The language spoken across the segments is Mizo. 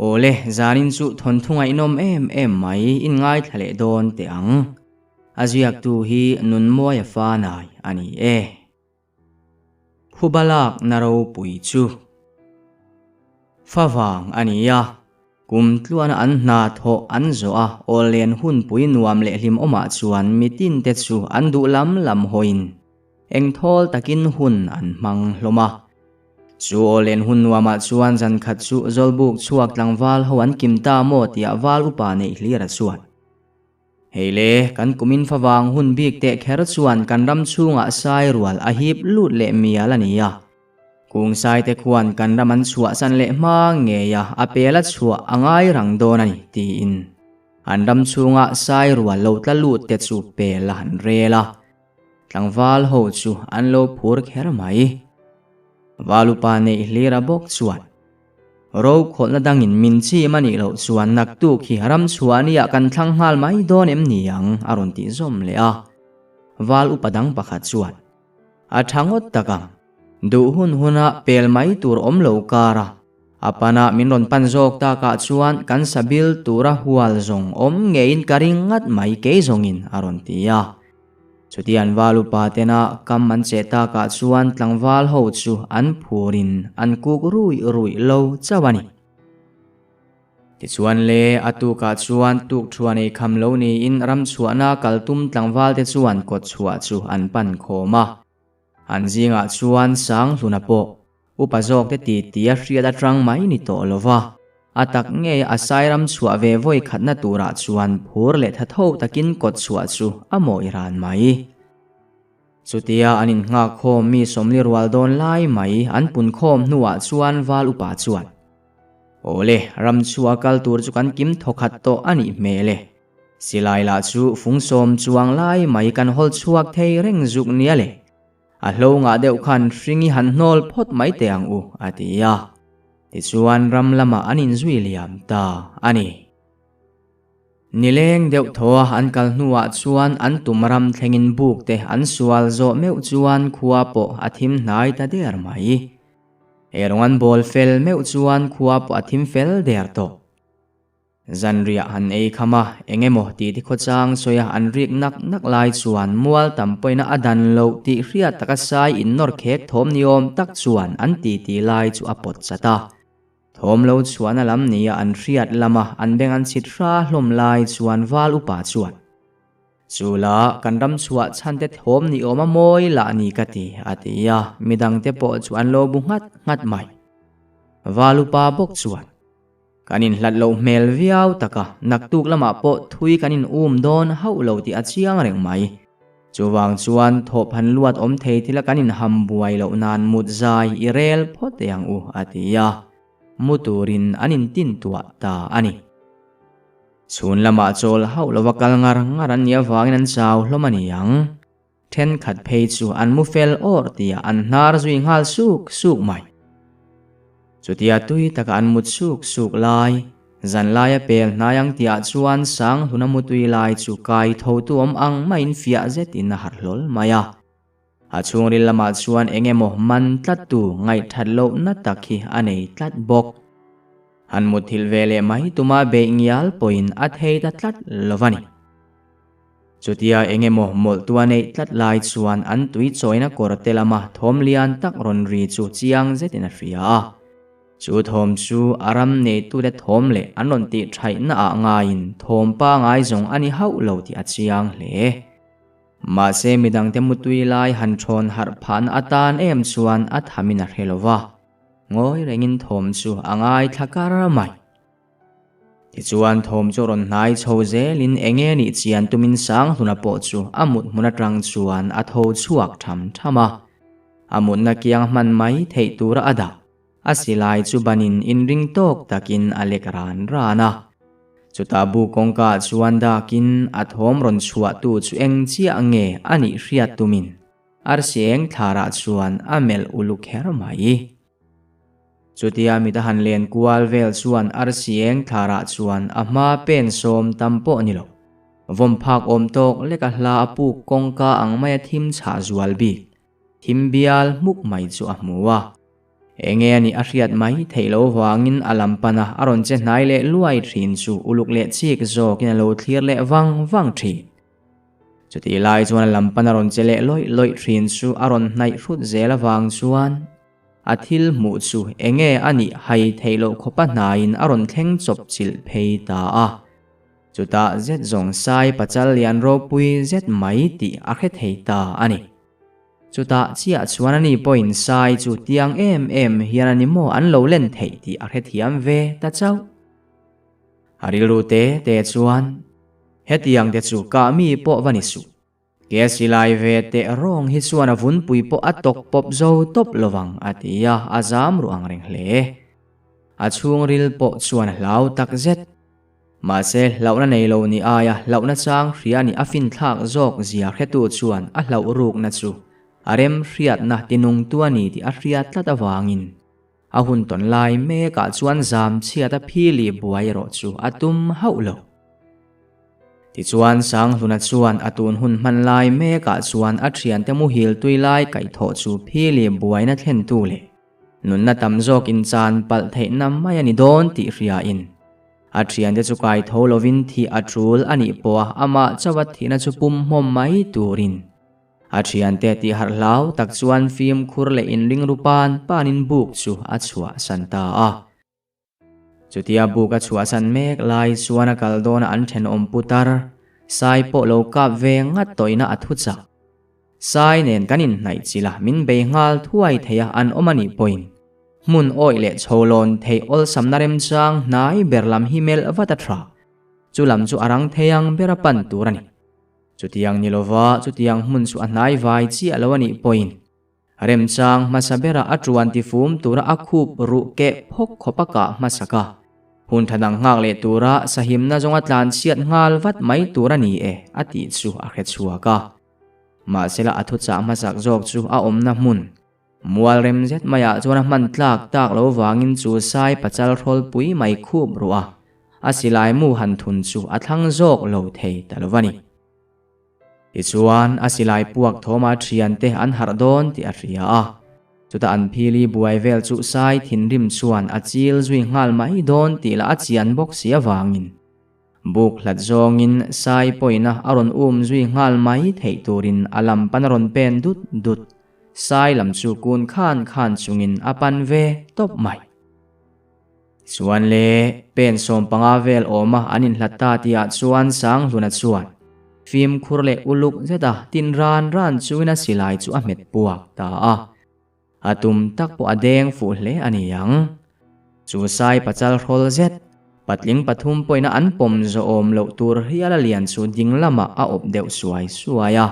Awle, zanin chu thawnthu ngaihnawm em em mai in ngaithla leh dawn teh ang. A ziaktu hi Nunmawia Fanai a ni e. Phubalak na ropui chu favang a ni a, kum tluana an hna thawh an zawh a, awllen hunpui nuam leh hlimawmah chuan mitinte chu an duh lam lam hawiin Engthawl takin hun an hmang hlawm a. Chu awllen hun nuamah chuan zan khat chu Zawlbuk chhuak tlangval ho an kim ta maw tiah val upa neih hlir a chuan. Hei le, kan kumin favang hun bik teh kher chuan kan ram chhungah sai rual a hip lut leh mial a ni a. Kung sai te khuan kan ram an chhuahsan leh hma ngei a, a pel a chhuah a ngai rang dawn a ni, tiin an ram chhunga sai rual lo tla lut te chu pel a han rel a. Tlangval ho chu an lo phur kher mai. Valupa neih hlir a bawk chuan Rokhawlhna dangin min chim a nih loh chuan naktuk hi ram chhuah nia kan thlang nghal mai dawn em ni ang a rawn tih zawm leh a. Val upa dang pakhat chuan A tha ngawt tak ang. Duh hun huna pel mai tur awm lo kar a. A pana min rawn pan zawk takah chuan kan sabil tura hual zawng awm ngeiin ka ring ngat mai kei zawngin a rawn ti a. Chutian val upa tena kam an cheh takah chuan tlangval ho chu an phurin an kuk ruih ruih lo chauh a ni. Tichuan le, a tukah chuan tukthuan ei kham lo niin ramchhuahna kal tum tlangvalte chuan kawtchhuah chu an pan khawm a. An zingah chuan Sanghluna pawh Upa zawkte ti tia hriat atang mai ni tawh lo va, a tak ngei a sairam chhuah ve vawi khatna turah chuan phur leh tha tho takin kawt chhuah chu a mawi ran mai. Chutia an innghak khawm mi sawmli rual dawn lai mai an pun khawm hnuah chuan val upa chuan, Awle, ram chhuah kal tur chu kan kim thawkhat tawh a nih hmel e. Silai lah chu fung sawm chuang lai mai kan hawl chhuak thei reng zuk nia le. A hlo ngah deuh khan hring i han hnawl phawt mai teh ang u, a ti a. Tichuan ram lamah an inzui liam ta a ni. Nileng deuh thaw a an kal hnuah chuan an tum ram thlengin buk te an sual zawh meuh chuan khua pawh a thim hnai ta der mai. Erawng an bawl fel meuh chuan khua pawh a thim fel der tawh. Zanriah han ei kham a, eng emaw tih ti khawchang sawi a an rik nak nak lai chuan mual tam pawhin a dan loh tih hriat taka sai innawr khek thawm ni awm tak chuan an titi lai chu a pawt chat a. Thawm lo chhuahna lam nia an hriat lama an beng an chhit hra hlawm lai chuan val upa chuan, Chu la kan ram chhuah chhan te thawm ni awm a mawi lah ni ka ti, a ti a, midangte pawh chu an lo bu nghat nghat mai. Val upa bawk chuan. Kan inhlat loh hmel viau tak a, naktuk lamah pawh thui kan in um dawn hauh lo tih a chiang reng mai. Chuvang chuan thawhphan luat awm thei thila kan inham buai loh nan mut zai i rel phawt teh ang u, a ti a. Mu turin an intin tuah ta a ni. Chhun lamah chawl hauh lova kal ngar ngar an nih avangin an chau hlawm a ni ang. Thenkhat phei chu an mu fel awr tia an hnar zui nghal suk suk mai. Chutia tui taka an mut suk suk lai, zan laia pel hnai ang tihah chuan Sanghluna mutui lai chu kai tho tu awm ang maiin fiah zetin a harh hlawl mai a. A chhungril lamah chuan eng emaw man tlat tu ngaihthat lohna tak hi a nei tlat bawk. Han mutthilh ve leh mai tuma beih ngial pawhin a thei ta tlat lo va ni. Chutia eng emaw mawlh tua neih tlat lai chuan an tui chawina kawr te lama thawm lian tak rawn ri chu chiang zetin a hria a. Chu thawm chu a ram neitute thawm leh an rawn tih thaihna ah ngaiin thawm pangai zawng a ni hauh lo tih a chiang hle. Mahse midangte mutui lai han thawn harh phahna atan em chuan a thamin a hre lo va, ngawi rengin thawm chu a ngaithla kar mai. Tichuan thawm chu rawn hnai chho zelin eng nge nih chian tumin Sanghluna pawh chu a mut hmun atang chuan a tho chhuak tham tham a. A mutna kiang hman mai theih tura a dah. A silai chu banin inring tawk takin a lek ran ran a. Chutah bu kawngka ah chuan dakin a thawm rawn chhuah tu chu eng chiah nge a nih hriat tumin arsi eng thlarah chuan a melh uluk kher mai. Chutia mit a han len kual vel chuan arsi eng thlarah chuan a hma pen sawm tam pawh ni lo. Vawm phak awm tawk lek a hla a puk kawngka ang mai a thim chhah zual bik. Thim bial hmuk mai chu a hmu a. Enge a nih a hriat mai theih loh vangin a lam pana a rawn che hnai leh luai thin chu uluk leh chik zawkin a lo thlir leh vang vang thin. Chutih lai chuan a lam pana rawn che leh lawih lawih thin chu a rawn hnaih hrut zel avang chuan a thil hmuh chu enge a nih hai theih loh khawpa hnaiin a rawn thleng chawp chilh phei ta a. Chutah zet zawng sai pachal lian ropui zet mai tih a hre thei ta a ni. Chutah chiah chuan ani pawhin sai chu tiang em em hian ani maw an lo len theih tih a hrethiam ve ta chauh. A rilru te te chuan, Hetiang te chu kah mi pawh va ni suh. Ke silai ve teh rawng hi chuan a vunpui pawh a tawk pawp zo tawp lovang a ti a, a zam ruh ang reng hle. A chhungril pawh chuan a hlau tak zet. Mahse, hlauhna nei lo ni aia hlauhna chang hria nih a finthlak zawk zia hretu chuan a hlauh rukna chu a rem hriatna tinungtu a ni tih a hriat tlat avangin a hun tawn lai mekah chuan zam chhiat a phili buai erawh chu a tum hauh lo. Tichuan, Sanghluna chuan a tun hun hman lai mekah chuan a thiante muhil tui lai kaihthawh chu phili buaina thlentu leh Nunna tam zawk inchan palh theihna mai a ni dawn tih hriain a thiante chu kai tho lovin thih a tul a nih pawha amah chauha thihna chu pum hmawm mai turin a thiante tih harh hlau tak chuan fimkhur leh inring ru pan panin buk chu a chhuahsan ta a. Chutia buk a chhuahsan mek lai chuan a kal dawna an thenawm putar Sai pawh lo kap ve ngat tawhina a thu chak. Sai nen kan inhnaih chilh a, min bei nghal thuai thei a an awm a nih pawhin hmun awih leh chholawn theih awlsamna remchang hnai ber lam hi melh vat a tha. Chu lam chu a rang thei ang ber a pan tur a ni. Chutiang ni lova chutiang hmun chu a hnai vai chiah lo a nih pawhin Remchang hmasa bera a tuan tifum tura a khup ruh keh phawk khawp a kah hmasak a. Hun tha dang nghak leh tura sahimna zawnga tlan chhiat nghal vat mai tur a ni e a tih chu a hre chhuak a. Mahsela a thuchah hmasak zawk chu a awmna hmun, mual rem zet maiah chuan a hman tlak tak lo vangin chu sai pachal hrawlpui mai khup ruh a, a silai mu han thun chu a thlang zawk lo thei ta lo va ni. Tichuan, a silai puak thawma thiante an harh dawn tih a hria a. Chutah an phili buai vel chu sai thinrim chuan a chil zui nghal mai dawn tih lah a chian bawk si avangin buk hlat zawngin sai pawina a rawn um zui nghal mai theih turin a lam pan a rawn pen dut dut. Sai lam chu kun khan khan chungin a pan ve tawp mai. Chuan le, pen 15 vel awma an inhlat ta tihah chuan Sanghluna chuan fimkhur leh uluk zeta tin ran ran chungin a silai chu a hmet puak ta a. A tum tak pawh a deng fuh hle a ni ang. Chu sai pachal hrawl zet, patling pathum pawhin a an pawm zawhawm loh tur hial a lian chu ding lamah a awp deuh suai suai a.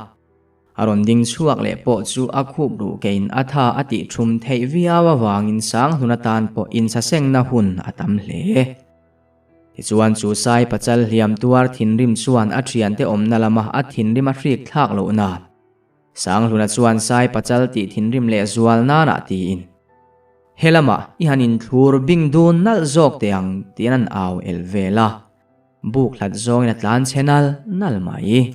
A rawn ding chhuak leh pawh chu a khup ruh kein a tha a tih thum theih viau avangin Sanghlun atan pawh insasengna hun a tam hle. Tichuan chu sai pachal hliam tuar thinrim chuan a thiante awmna lama a thinrim a hrik thlak loh nan Sanghluna chuan sai pachal tih thinrim leh zual nanah tiin, He lamah i han inthlur bing dun nalh zawk teh ang tiin an au el vel a, buk hlat zawngin a tlan chhe nal nal mai.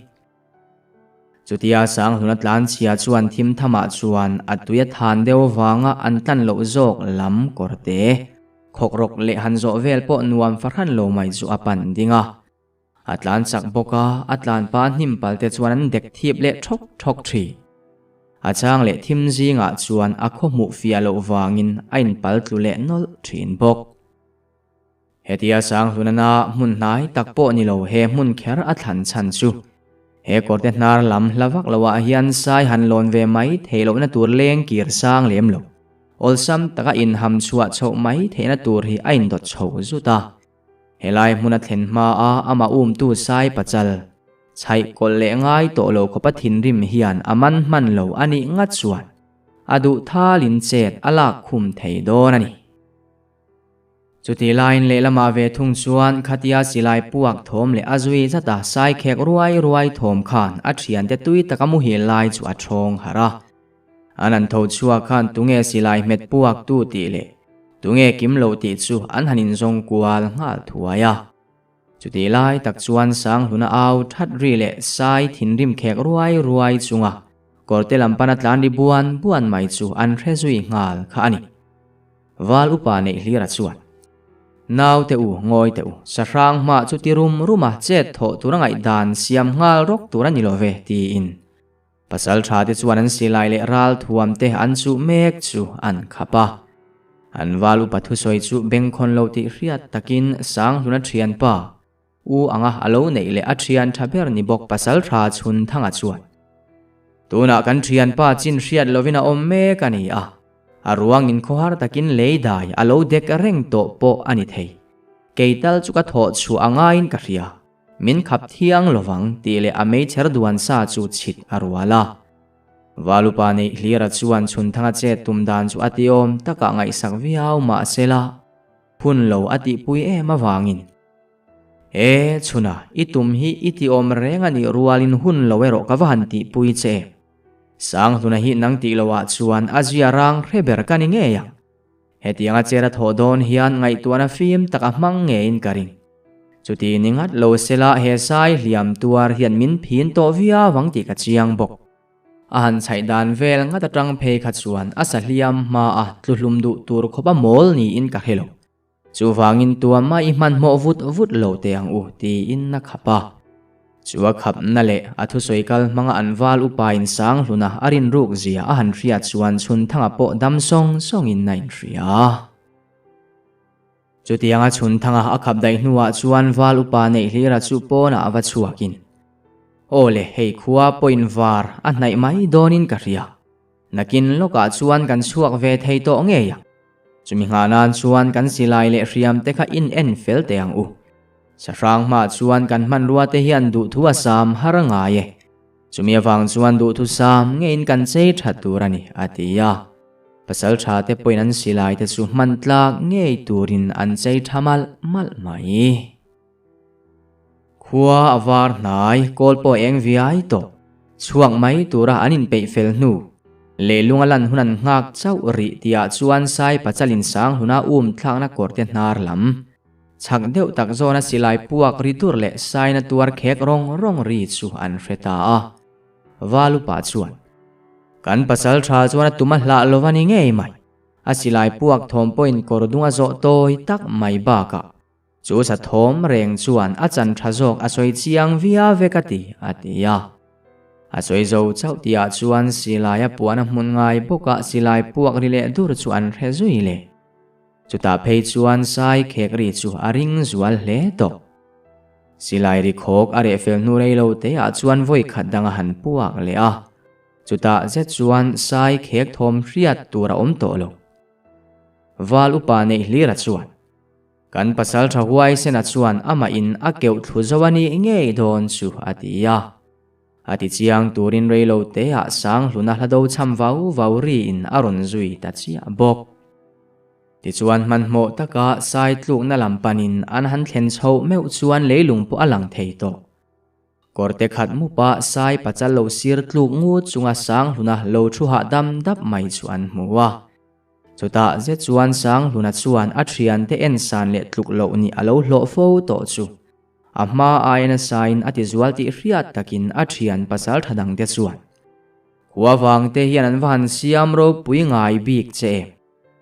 Chutia Sanghluna tlanchhia chuan thim thamah chuan a tui a than deuh vanga an tlan loh zawk lam kawr te, khawkrawk leh han zawh vel pawh nuam fahran lo mai chu a pan ding a. A tlan chak bawk a, a tlan pa hnim pal te chuan an dek thip leh thawk thawk thin. A chang leh thim zingah chuan a khaw hmuh fiah loh vangin a inpal tlu leh nawlh thin bawk. Hetia Sanghlunana hmun hnai tak pawh ni lo he hmun kher a thlan chhan chu he kawrte hnar lam hla vak loah hian sai han lawn ve mai theih lohna tur leng kir sang lem lo. Awlsam taka inham chhuah chhoh mai theihna tur hi a indawt chho zut a. Helai hmuna thlen hmaa amah umtu sai pachal chhaih kawlh leh ngai tawh lo khawpa thinrim hian a man hman lo a nih ngat chuan a duh thalin chet a lak khum thei dawn a ni. Chutih laiin lehlamah ve thung chuan khatia silai puak thawm leh a zui zat a sai khek ruai ruai thawm khan a thiante tui taka muhil lai chu a thawng harh a. An han tho chhuak khan tunge silai hmet puak tu tih leh tunge kim lo tih chu an han inzawng kual nghal thuai a. Chutih lai tak chuan Sanghluna au that ri leh sai thinrim khek ruai ruai chunga kawrte lam pana tlan ri buan buan mai chu an hre zui nghal kha a ni. Val upa neih hlira chuan, Naute u, ngawi teh u, sahrang hmah chu ti rum rum a, chet thawh tur a ngaihdan siam nghal rawk tur a ni lo ve, tiin. Pasal tha te chuan an silai leh ral thuam te an chuh mek chu an khap a. An val upa thusawi chu bengkhawn lo tih hriat takin Sanghluna thianpa, U anga a lo neih leh a thian tha ber ni bawk pasal tha chhun thanga chuan, Tunah kan thianpa chin hriat lovin a awm mek a ni a, a ruangin khawhar takin lei dai a lo dek reng tawh pawh a ni thei. Kei tal chu ka thawh chhuah a ngaiin ka hria. Min khap thiang lovang tih leh a meichher duan sa chu chhit a rual a. Valupa neih hlira chuan chhunthanga chet tum dan chu a tiawm takah ngaihsak viau mahsela hun lo a tihpui em avangin, E chhuna, i tum hi i tiawm reng a nih rualin hun lo erawh ka va han tihpui che em? Sanghluna hi nang tih loah chuan a zia rang hre ber ka ni ngei ang. Hetianga cher a thawh dawn hian ngaihtuahna fim tak a hmang ngeiin ka ring. Chuti ni ngat lo sela he sai hliam tuar hian min phin tawh viau ang tih ka chiang bawk. A han chhaih dan vel ngat atang phei kha chuan a sa hliam hma a tluhlum duh tur khawp a mawl niin ka hre lo. Chuvangin tuama i hmanhmawh vut vut lo teh ang u tiin a khap a. Chu a khapna leh a thusawi kal hmanga an val upain Sanghluna a rinruk zia a han hriat chuan Chhunthanga pawh dam sawng sawngin a inhria. Chutianga Chhunthanga a khap daih hnuah chuan val upa Neihhlira chu pawnah a va chhuakin, Aw le, hei khua pawhin var a hnaih mai dawnin ka hria. Nakin lawkah chuan kan chhuak ve thei tawh ngei ang. Chumi nghah nan chuan kan silai leh hriam te kha in en fel teh ang u. Sahrang hmah chuan kan hmanrua te hian duhthu a sam har ngai e. Chumi avang chuan duhthu sam ngeiin kan chei that tur a ni, a ti a. Pasal tha te pawhin an silai te chu hman tlak ngei turin an chei tha malh malh mai. Khua a var hnai, kawl pawh a eng viai tawh. Chhuak mai tura an inpeih fel hnu. Lehlung a lan hun an nghak chauh rih tihah chuan Sai Pachalin Sanghluna um thlakna kawrte hnar lam. Chhak deuh tak zawna silai puak ri dur leh saina tuar khek rawng rawng ri chu an hre ta a. Valupa chuan, Kan pasal tha chuan a tum a hlah lo va ni ngei mai. A silai puak thawm pawhin kawr dung a zawh tawi tak mai bakah Chu sa thawm reng chuan a chan tha zawk a sawi chiang via vek a ti, a ti a. A sawi zo chauh tihah chuan silai a puan a hmun ngai bawkah silai puak ri leh dur chu an hre zui le. Chutah phei chuan sai khek ri chu a ring zual hle tawh. Silai ri khawk a reh fel hnu rei lo teah chuan vawi khat dang a han puak leh a. Chutah zet chuan sai khek thawm hriat tur a awm tawh lo. Val upa neih hlira chuan. Kan pasal tha huaisena chuan amah in a keuh thlu zo a nih ngei dawn chu a ti a. A ti chiang turin reilo te ah Sanghluna hla do cham vau vau ri in a rawn zui ta chiah bawk. Tichuan hmanhmawh taka sai tlukna lam panin an han thlen chhoh meuh chuan leilung pawh a lang thei tawh. Kawrte khat mupa sai pachal lo sir tluk ngut chunga Sanghluna lo thu hah dam dap mai chu an hmu a. Chutah zet chuan Sanghluna chuan a thiante en san leh tluk loh nih a lo hlawh fo tawh chu. A hma aia nasain a tizual tih hriat takin a thian pasal tha dangte chuan, Khua vangte hian an va han siam ropui ngai bik che em?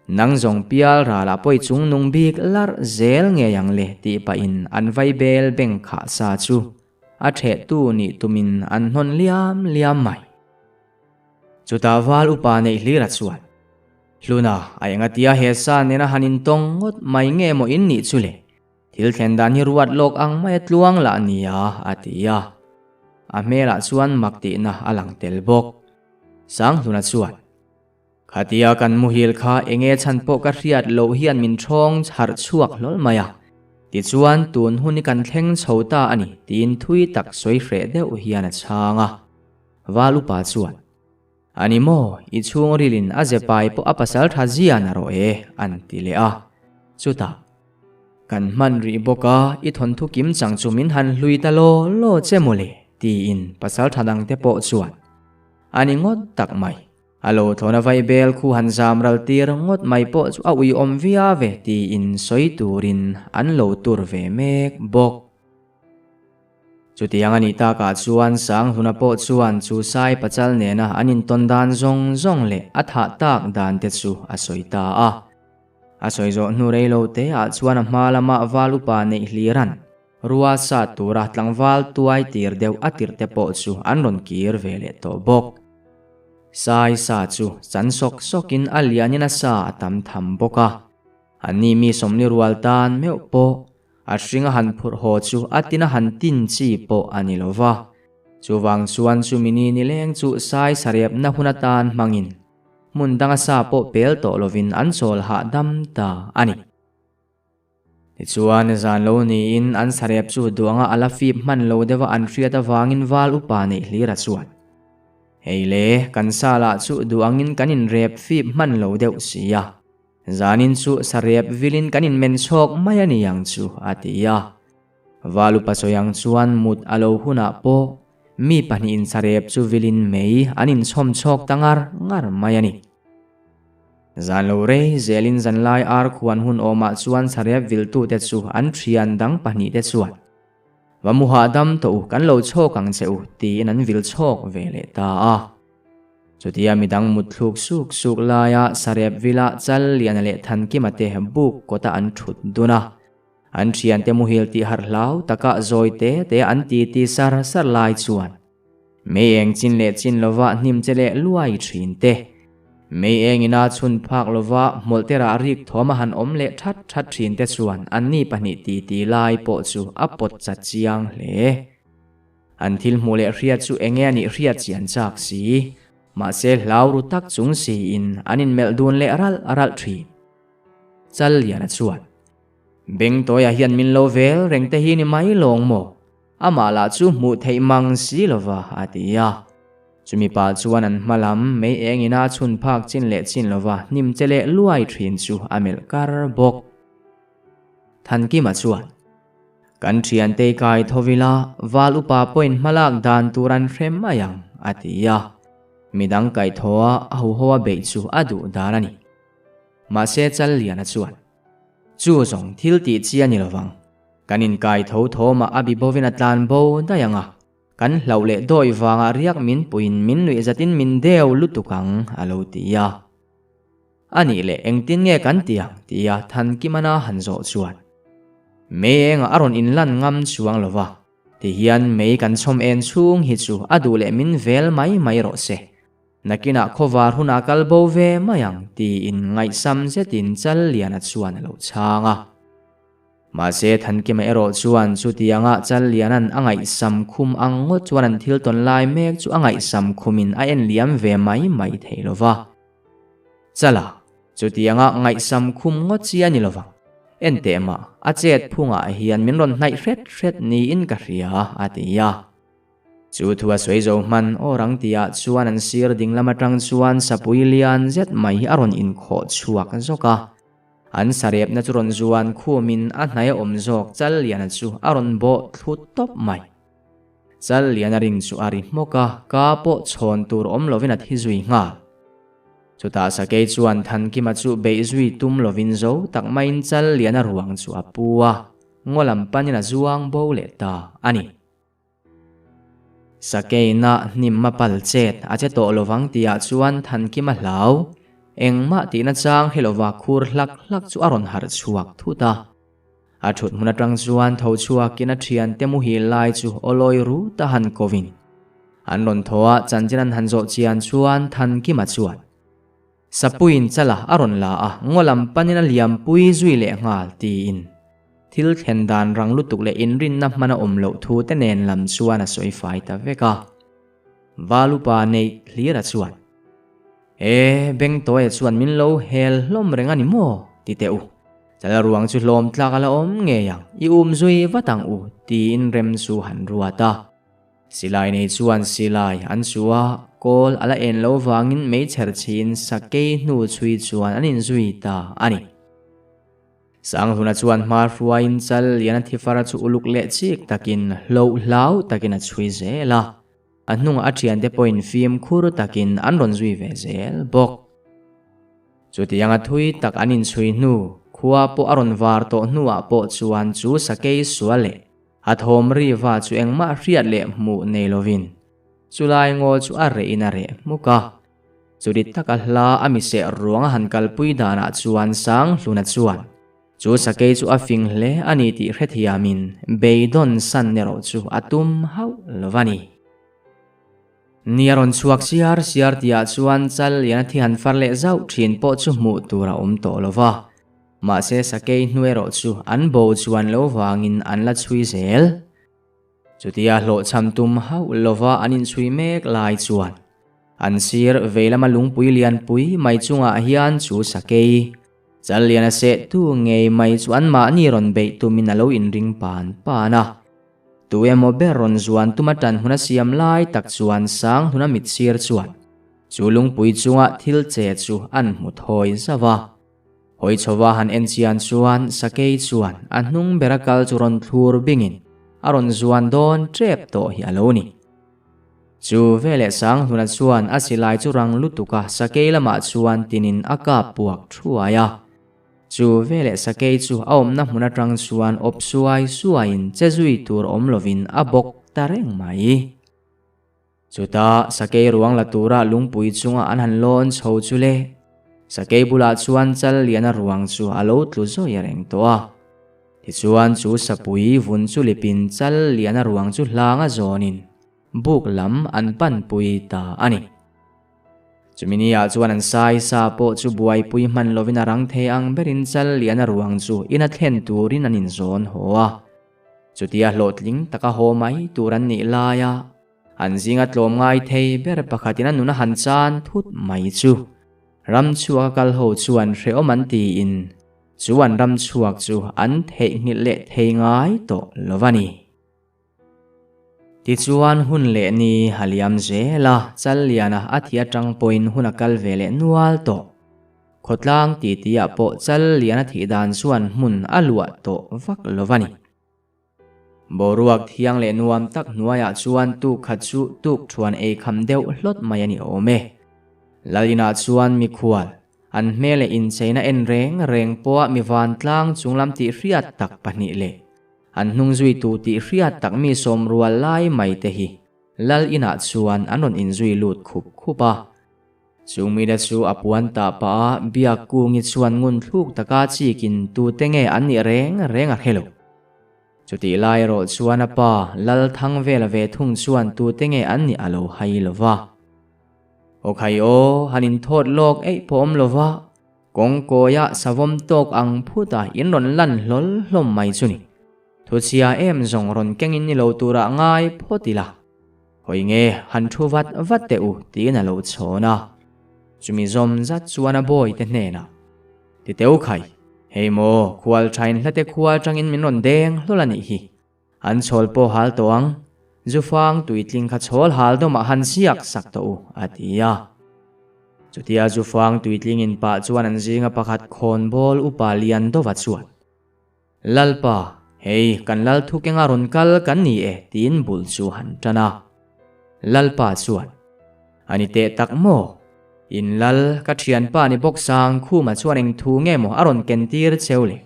Nang zawng pial ralah pawh i chungnung bik larh zel ngei ang le tih pahin an vaibel beng khah sa chu a thehtu nih tumin an hnawn liam liam mai. Chutah val upa neih hlira chuan, Hluna, a engatia he sa nena han intawng ngawt mai nge maw in nih chu le? Thil thlen dan hi ruat lawk ang mai a tluang lah nia, a ti a. A hmelah chuan mak tihna a lang tel bawk. Sanghluna chuan, Khatia kan muhil kha enge chhan pawh ka hriat loh hian min ṭhawng harh chhuak hlawl mai a. Tichuan, tun hun hi kan thleng chho ta a ni, tiin thui tak sawi hreh deuh hian a chhang a. Val upa chuan, A ni maw, i chhungrilin a ze pai pawh a pasal tha zia na rawh e, an ti leh a. Chutah, Kan hman rih bawk a, i thawnthu kim chang chu min han hlui ta law law che maw le, tiin pasal tha dangte pawh chuan, A ni ngawt tak mai, a lo thlawna vaibel khu han zam ral tir ngawt mai pawh chu a uiawm via ve, tiin sawi turin an lo tur ve mek bawk. Chutiang a nih takah chuan Sanghluna pawh chuan chu Sai Pachal nena an intawn dan zawng zawng leh a thah tak dan te chu a sawi ta a. A sawi zawh hnu rei lo te ah chuan a hma lama val upa neih hlir an rua sat tura tlangval tuai tir deuh a tirh te pawh chu an rawn kir ve leh tawh bawk. Sai sa chu chan sawk sawkin a lianin a sa a tam tham bawk a, anni mi sawmli rual tan meuh pawh a hring a han phurh haw chu a tin a han tin chi pawh a ni lo va. Chuvang chuan chumi ni nileng chu sai sarepna hun atan hmangin hmun danga sa pawh pel tawh lovin an chawl hahdam ta a ni. Tichuan, zan lo niin an sarep chu duanga a la fip hman lo deuha an hriat avangin val upa neih hlir a chuan. Hei le, kan sa lah chu duangin kan inrep fip hman lo deuh si a. Zanin chu sarep vilin kan inmen chhawk mai a ni ang chu, a ti a. Val upa sawi ang chuan mut a lo hunah pawh mi pahnihin sarep chu vilin mei an inchhawm chhawk ta ngar ngar mai a ni. Zan lo rei zelin zanlai ar khuan hun awmah chuan sarep viltute chu an thian dang pahnihte chuan, Va mu hahdam tawh u, kan lo chhawk ang che u, tiin an vil chhawk ve leh ta a. Chutia midang mut thluk suk suk laia sarep vila chal liana leh Thankima te buk kawta an thut dun a. An thiante muhil tih harh hlau taka zawi te te an ti ti sar sar lai chuan mei eng chin leh chin lova hnim che leh luai thin te, mei eng ina chhun phak lova hmawlh te rah rik thawm a han awm leh that that thin te chuan anni pahnih ti ti lai pawh chu a pawt chat chiang hle. An thil hmuh leh hriat chu enge a nih hriat chian chak si, mahse hlau ru tak chung siin an inmelh dun leh ralh ralh thin. Challiana chuan. Bengtawia hian min lo vel reng te hi ni mai lawng maw? Amah lah chu hmuh theih mang si lova, a ti a. Chumi pah chuan an hma lam mei eng ina chhun phak chin leh chin lova hnim che leh luai thin chu a melh kar bawk. Thankima chuan, Kan thiantei kai tho ila, val upa pawhin hmalak dan tur an hre mai ang, a ti a. Midang kaihthawha a huho a beih chu a duh dan a ni. Mahse Challiana chuan. Chu zawng thil tih chi a ni lovang. Kan inkai tho thawmah a bibovin a tlan bo daih ang a, kan hlauh leh dawi vangah riak min puiin min nuih zatin min deu lutuk ang, a lo ti a. A nih leh engtin nge kan ti ang tia Thankimana han zawh chuan Mei engah a rawn inlan ngam chuang lo va, tihian mei kan chhawm en chhung hi chu a duh leh min vel mai mai rawh se. Nakinah khawvar hunah kal bo ve mai ang tiin ngaihsam zetin Challiana chuan a lo chhang a. Mahse Thankima erawh chuan chutianga Challiana'n a ngaihsam khum ang ngawt chuan an thil tawn lai mek chu a ngaihsam khumin a en liam ve mai mai thei lo va. Chala, chutianga ngaihsam khum ngawt chi a ni lo vang. En teh mah, a chet phungah hian min rawn hnaih hret hret niin ka hria, a ti a. Chu thu a sawi zo hman aw rang tihah chuan an sir ding lam atang chuan sapui lian zet mai hi a rawn inkhawh chhuak zawk a. An sarepna chu rawn zuan khumin a hnaih a awm zawk Challiana chu a rawn bawh thlu tawp mai. Challiana ring chu a ri hmawk a, ka pawh chhawn tur awm lovin a thi zui nghal. Chutah Sakei chuan Thankima chu beih zui tum lovin zo tak maiin Challiana ruang chu a pu a, ngaw lam panin a zuang bo leh ta a ni. Sakeina hnim a pal chet a che tawh lovang tihah chuan Thankima hlau engmah tihna chang hre lova khur hlak hlak chu a rawn harh chhuak thut a. A thut hmun atang chuan tho chhuakin a thiante muhil lai chu awlawi rut a han kovin an rawn thaw a, chanchin an han zawh chian chuan Thankima chuan Sapuiin chala a rawn la a, ngaw lam panin a liampui zui leh nghal tiin thil thlen dan rang lutuk leh inrinna hman a awm loh thu te nen lam chuan a sawi fai ta vek a. Valupa neih hlira chuan, E, Bengtawia chuan min lo hel hlawm reng a ni maw? ti teh u. Chala ruang chu hlawm tlak a la awm ngei ang, i um zui vat ang u, tiin rem chu han ruat a. Silai nei chuan silai an chu a, kawl a la en lo vangin meichher chhin sakei hnu chhui chuan an inzui ta a ni. Sanghluna chuan hma hruaiin chal lian a thifara chu uluk leh chik takin hloh hlau takin a chhui zel a, a hnungah a thiante pawhin fimkhur takin an rawn zui ve zel bawk. Chutianga thui tak an inchhui hnu, khua pawh a rawn var tawh hnuah pawh chuan chu sakei sual leh A thawm ri va chu engmah hriat leh hmuh nei lovin chulai ngaw chu a reh in a reh hmuk a. Chuti taka hla a mi seh ruang a han kalpui danah chuan Sanghluna chuan chu sakei chu a fing hle a ni tih hrethiamin beidawn san erawh chu a tum hauh lo va ni. Ni a rawn chhuak siar siar tihah chuan chal lian a thi han far leh zauh thin pawh chu hmuh tur a awm tawh lo va. Mahse sakei hnu erawh chu an bo chuan lo vangin an la chhui zel. Chutia hlawhchham tum hauh lova an inchhui mek lai chuan an sir veilama lungpui lianpui mai chungah hian chu sakei chal lian a sehtu ngei mai chu anmahni rawn beih tumin a lo inring pan pan a. Tu emaw ber rawn zuan tuma tan hmun a siam lai tak chuan Sanghluna mit sir chuan chu lungpui chunga thil che chu an hmu thawi zauh a. Hawi chhova han en chian chuan sakei chuan a hnung bera kal chu rawn thlur bingin a rawn zuan dawn tep tawh hi a lo ni. Chu veleh Sanghluna chuan a silai chu rang lutuk a sakei lamah chuan tinin a kap puak thuai a. Chu veleh sakei chu a awmna hmun atang chuan awp suai suaiin che zui tur awm lovin a bawk ta reng mai. Chutah sakei ruang la tura lungpui chunga an han lawn chho chu le, sakei bulah chuan chal liana ruang chu a lo tlu zawi reng tawh a. Tichuan chu sapui vun chu lipin chal liana ruang chu hlanga zawnin buk lam an panpui ta a ni. Chumi ni ah chuan an sai sa pawh chu buaipui hman lovin a rang thei ang berin chal liana ruang chu ina thlen turin an inzawn haw a. Chutia hlawhtling taka haw mai tur an nih laia an zinga tlawm ngai thei ber pakhatin a nun a han chan thut mai chu ram chhuaka kal ho chuan hrehawm an tiin chu an ram chhuak chu an theihnghilh leh thei ngai tawh lo va ni. Tichuan hun leh ni a liam zel a, Challiana a thi atang pawhin hun a kal ve leh nual tawh. Khawtlang titi-ah pawh chal lian a thih dan chuan hmun a luah tawh vak lo va ni. Boruak thiang leh nuam tak hnuaiah chuan tuk khat chu tuk thuan ei kham deuh hlawt mai a ni awm e. Lalinah chuan mikhual, an hmel leh incheina en reng reng pawha mi vantlang chunglam tih hriat tak pahnih leh an hnungzuitu tih hriat tak mi sawmrual lai mai te hi Lal inah chuan an rawn inzui lut khup khup a. Chung mite chu a puan tah pah a, Biak Kungi chuan ngun thluk taka chikin tute nge an nih reng reng a hre lo. Chutih lai erawh chuan a pa Lal Thangvela ve thung chuan tute nge an nih a lo hai lo va. Aw khai aw, han inthawt lawk eih pawh awm lo va, kawngkawia savawm tawk ang phut a in rawn lan hlawl hlawm mai chu ni. Thuchhia em zawng rawn kengin ni lo turah ngai phawt ila. Hawi nge, han thu vat vat teh u, tiin a lo chhawn a. Chumi zawm zat chuan a bawite hnenah, Ti teu khai, hei maw, khual thain hlate khua atangin min rawn deng hlawl a nih hi. An chhawl pawh hal tawh ang, zufang tuitling kha chhawl hal dawmah han siak sak tawh u, a ti a. Chutia zufang tuitling in pah chuan an zinga pakhat khawnbawl upa Liandova chuan, Lalpa, hei kan lal thu kenga rawn kal kan ni e tiin bul chu han tan a. Lalpa chuan, A ni teh tak maw? In lal, ka thianpa ni bawk Sangkhuma chuan eng thu nge maw a rawn ken tir cheu le?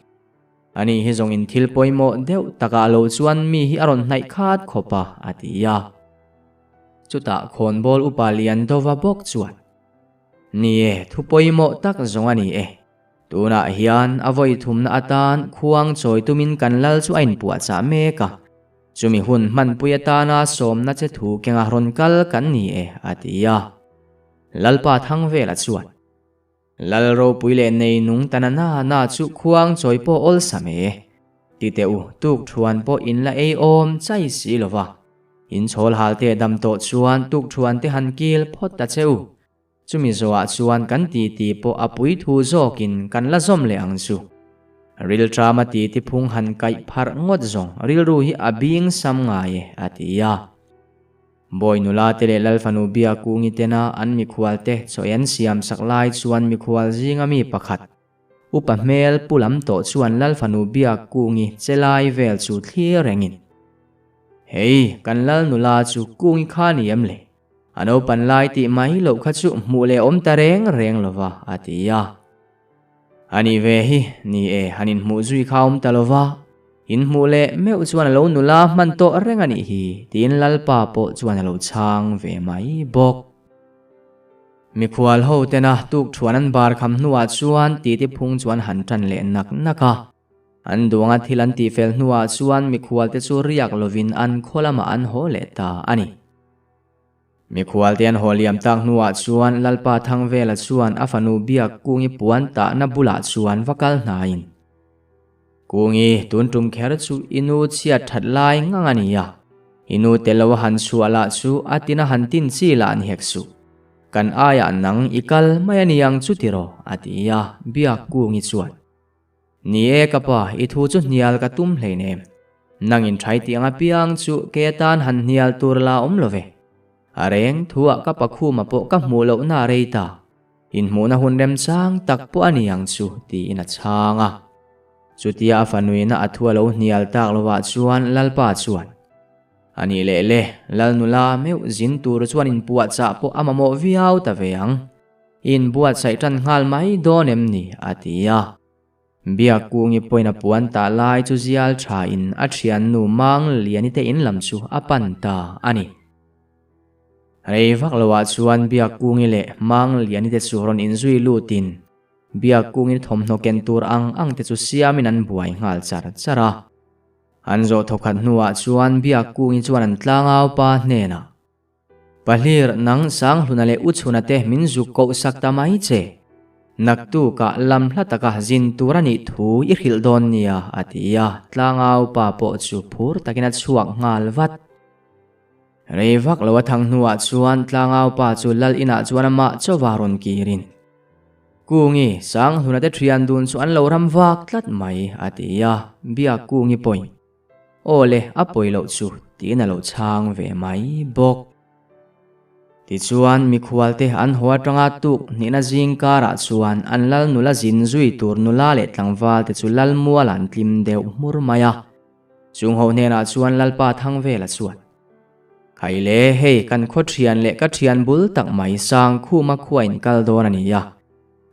Ani hi zawng in thil pawimawh deuh takah lo chuan mi hi a rawn hnaih khat khawp a, a ti a. Chutah khawnbawl upa Liandova bawk chuan, Ni e, thu pawimawh tak zawng a ni e. Tunah hian a vawi thumna atan khuang chawi tumin kan lal chu a inpuahchah mek a, chumi hun hmanpui atana sawmna che thu kenga rawn kal kan ni e, a ti a. Lalpa Thangvela chuan, Lal ropui leh nei nung ta na na na chu khuang chawi pawh awlsam e, ti teh u, tuk thuan pawh in la ei awm chai si lo va, in chhawl hal teh dam tawh chuan tuk thuan te han kil phawt ta che u, Chumi zawhah chuan kan titi pawh a pui thu zawkin kan la zawm leh ang chu. Rilṭama titi phung han kaih pharh ngawt zawng rilru hi a bing sam ngai e, a ti a. Bawi nula te leh Lalfanu Biakungi tena an mikhual te chawi an siam sak lai chuan mikhual zinga mi pakhat, upa hmel pu lam tawh chuan Lalfanu Biakungi che lai vel chu thlir rengin, Hei, kan Lal nula chu Kungi kha ni em le? A naupan lai tih mai loh kha chu hmuh leh awm ta reng reng lo va, a ti a. A nih ve hi, ni e, han inhmuh zui kha awm ta lo va, inhmuh leh meuh chuan a lo nula hman tawh reng a nih hi, tiin Lalpa pawh chuan a lo chhang ve mai bawk. Mikhual ho tena tuk thuan an bar kham hnuah chuan titi phung chu an han tan leh nak nak a. An duanga thil an tihfel hnuah chuan mikhual te chu riak lovin an khaw lamah an haw leh ta a ni. Mikhual te an haw liam tak hnuah chuan Lalpa Thangvela chuan a fanu biak Kungi puan tahna bulah chuan va kal hnaiin, Kungi, tun tum kher chu i nu chhiat that lai ngang a ni a, i nu tel lo a han chhuah lah chu a tina han tin chi lah ni hek suh. Kan aiah nang i kal mai a ni ang chu tiraw? a ti a, biak Kungi chuan. Ni e ka pa, i thu chu hnial ka tum hleinem. Nang in thai tih ang apiang chu kei atan han hnial tur la awm lo ve. A reng thuah ka pakhuma pawh ka hmuh lohna a rei ta. Inhmuhna hun remchang tak pawh a ni ang chu tiin a chhang a. Chutia a fanuina a thu a lo hnial tak lovah chuan Lalpa chuan, A nih leh le, Lal nula meuh zin tur chuan inpuahchah pawh a mamawh viau ta ve ang. I inbuatsaih tan nghal mai dawn em ni? a ti a. Biakkungi pawhin a puan tah lai chu zial thain a thiannu Mang Liani te in lam chu a pan ta a ni. Rei vak loah chuan Biakkungi leh Mang Liani te chu rawn inzui lutin Biakkungi thawmhnaw ken tur ang ang te chu siamin an buai nghal char char a. An zawh thawkhat hnuah chuan Biakkungi chuan an tlangau pa hnenah, Pahlir, nang Sanghluna leh Uchhuna te min zuk koh sak ta mai che. Naktukah lam hla taka zin tur a nih thu i hrilh dawn nia, a ti a, tlangau pa pawh chu phur takin a chhuak nghal vat. Rei vak lo a thang hnuah chuan tlangau pa chu lal inah chuan amah chauva rawn kirin, Kungi, Sanghluna te thian dun chu an lo ram vak tlat mai, a ti a, biak Kungi pawhin. Aw le, a pawi loh chu tiin a lo chhang ve mai bawk. Tichuan, mikhualte an haw atanga tuk hnihna zing karah chuan an lal nula zin zui tur nula leh tlangvalte chu lal mual an tlim deuh hmur mai a. Chung ho hnenah chuan Lalpa Thangvela chuan, Khai le, hei kan khaw thian leh ka thian bul tak mai Sangkhuma khua in kal dawn a ni a.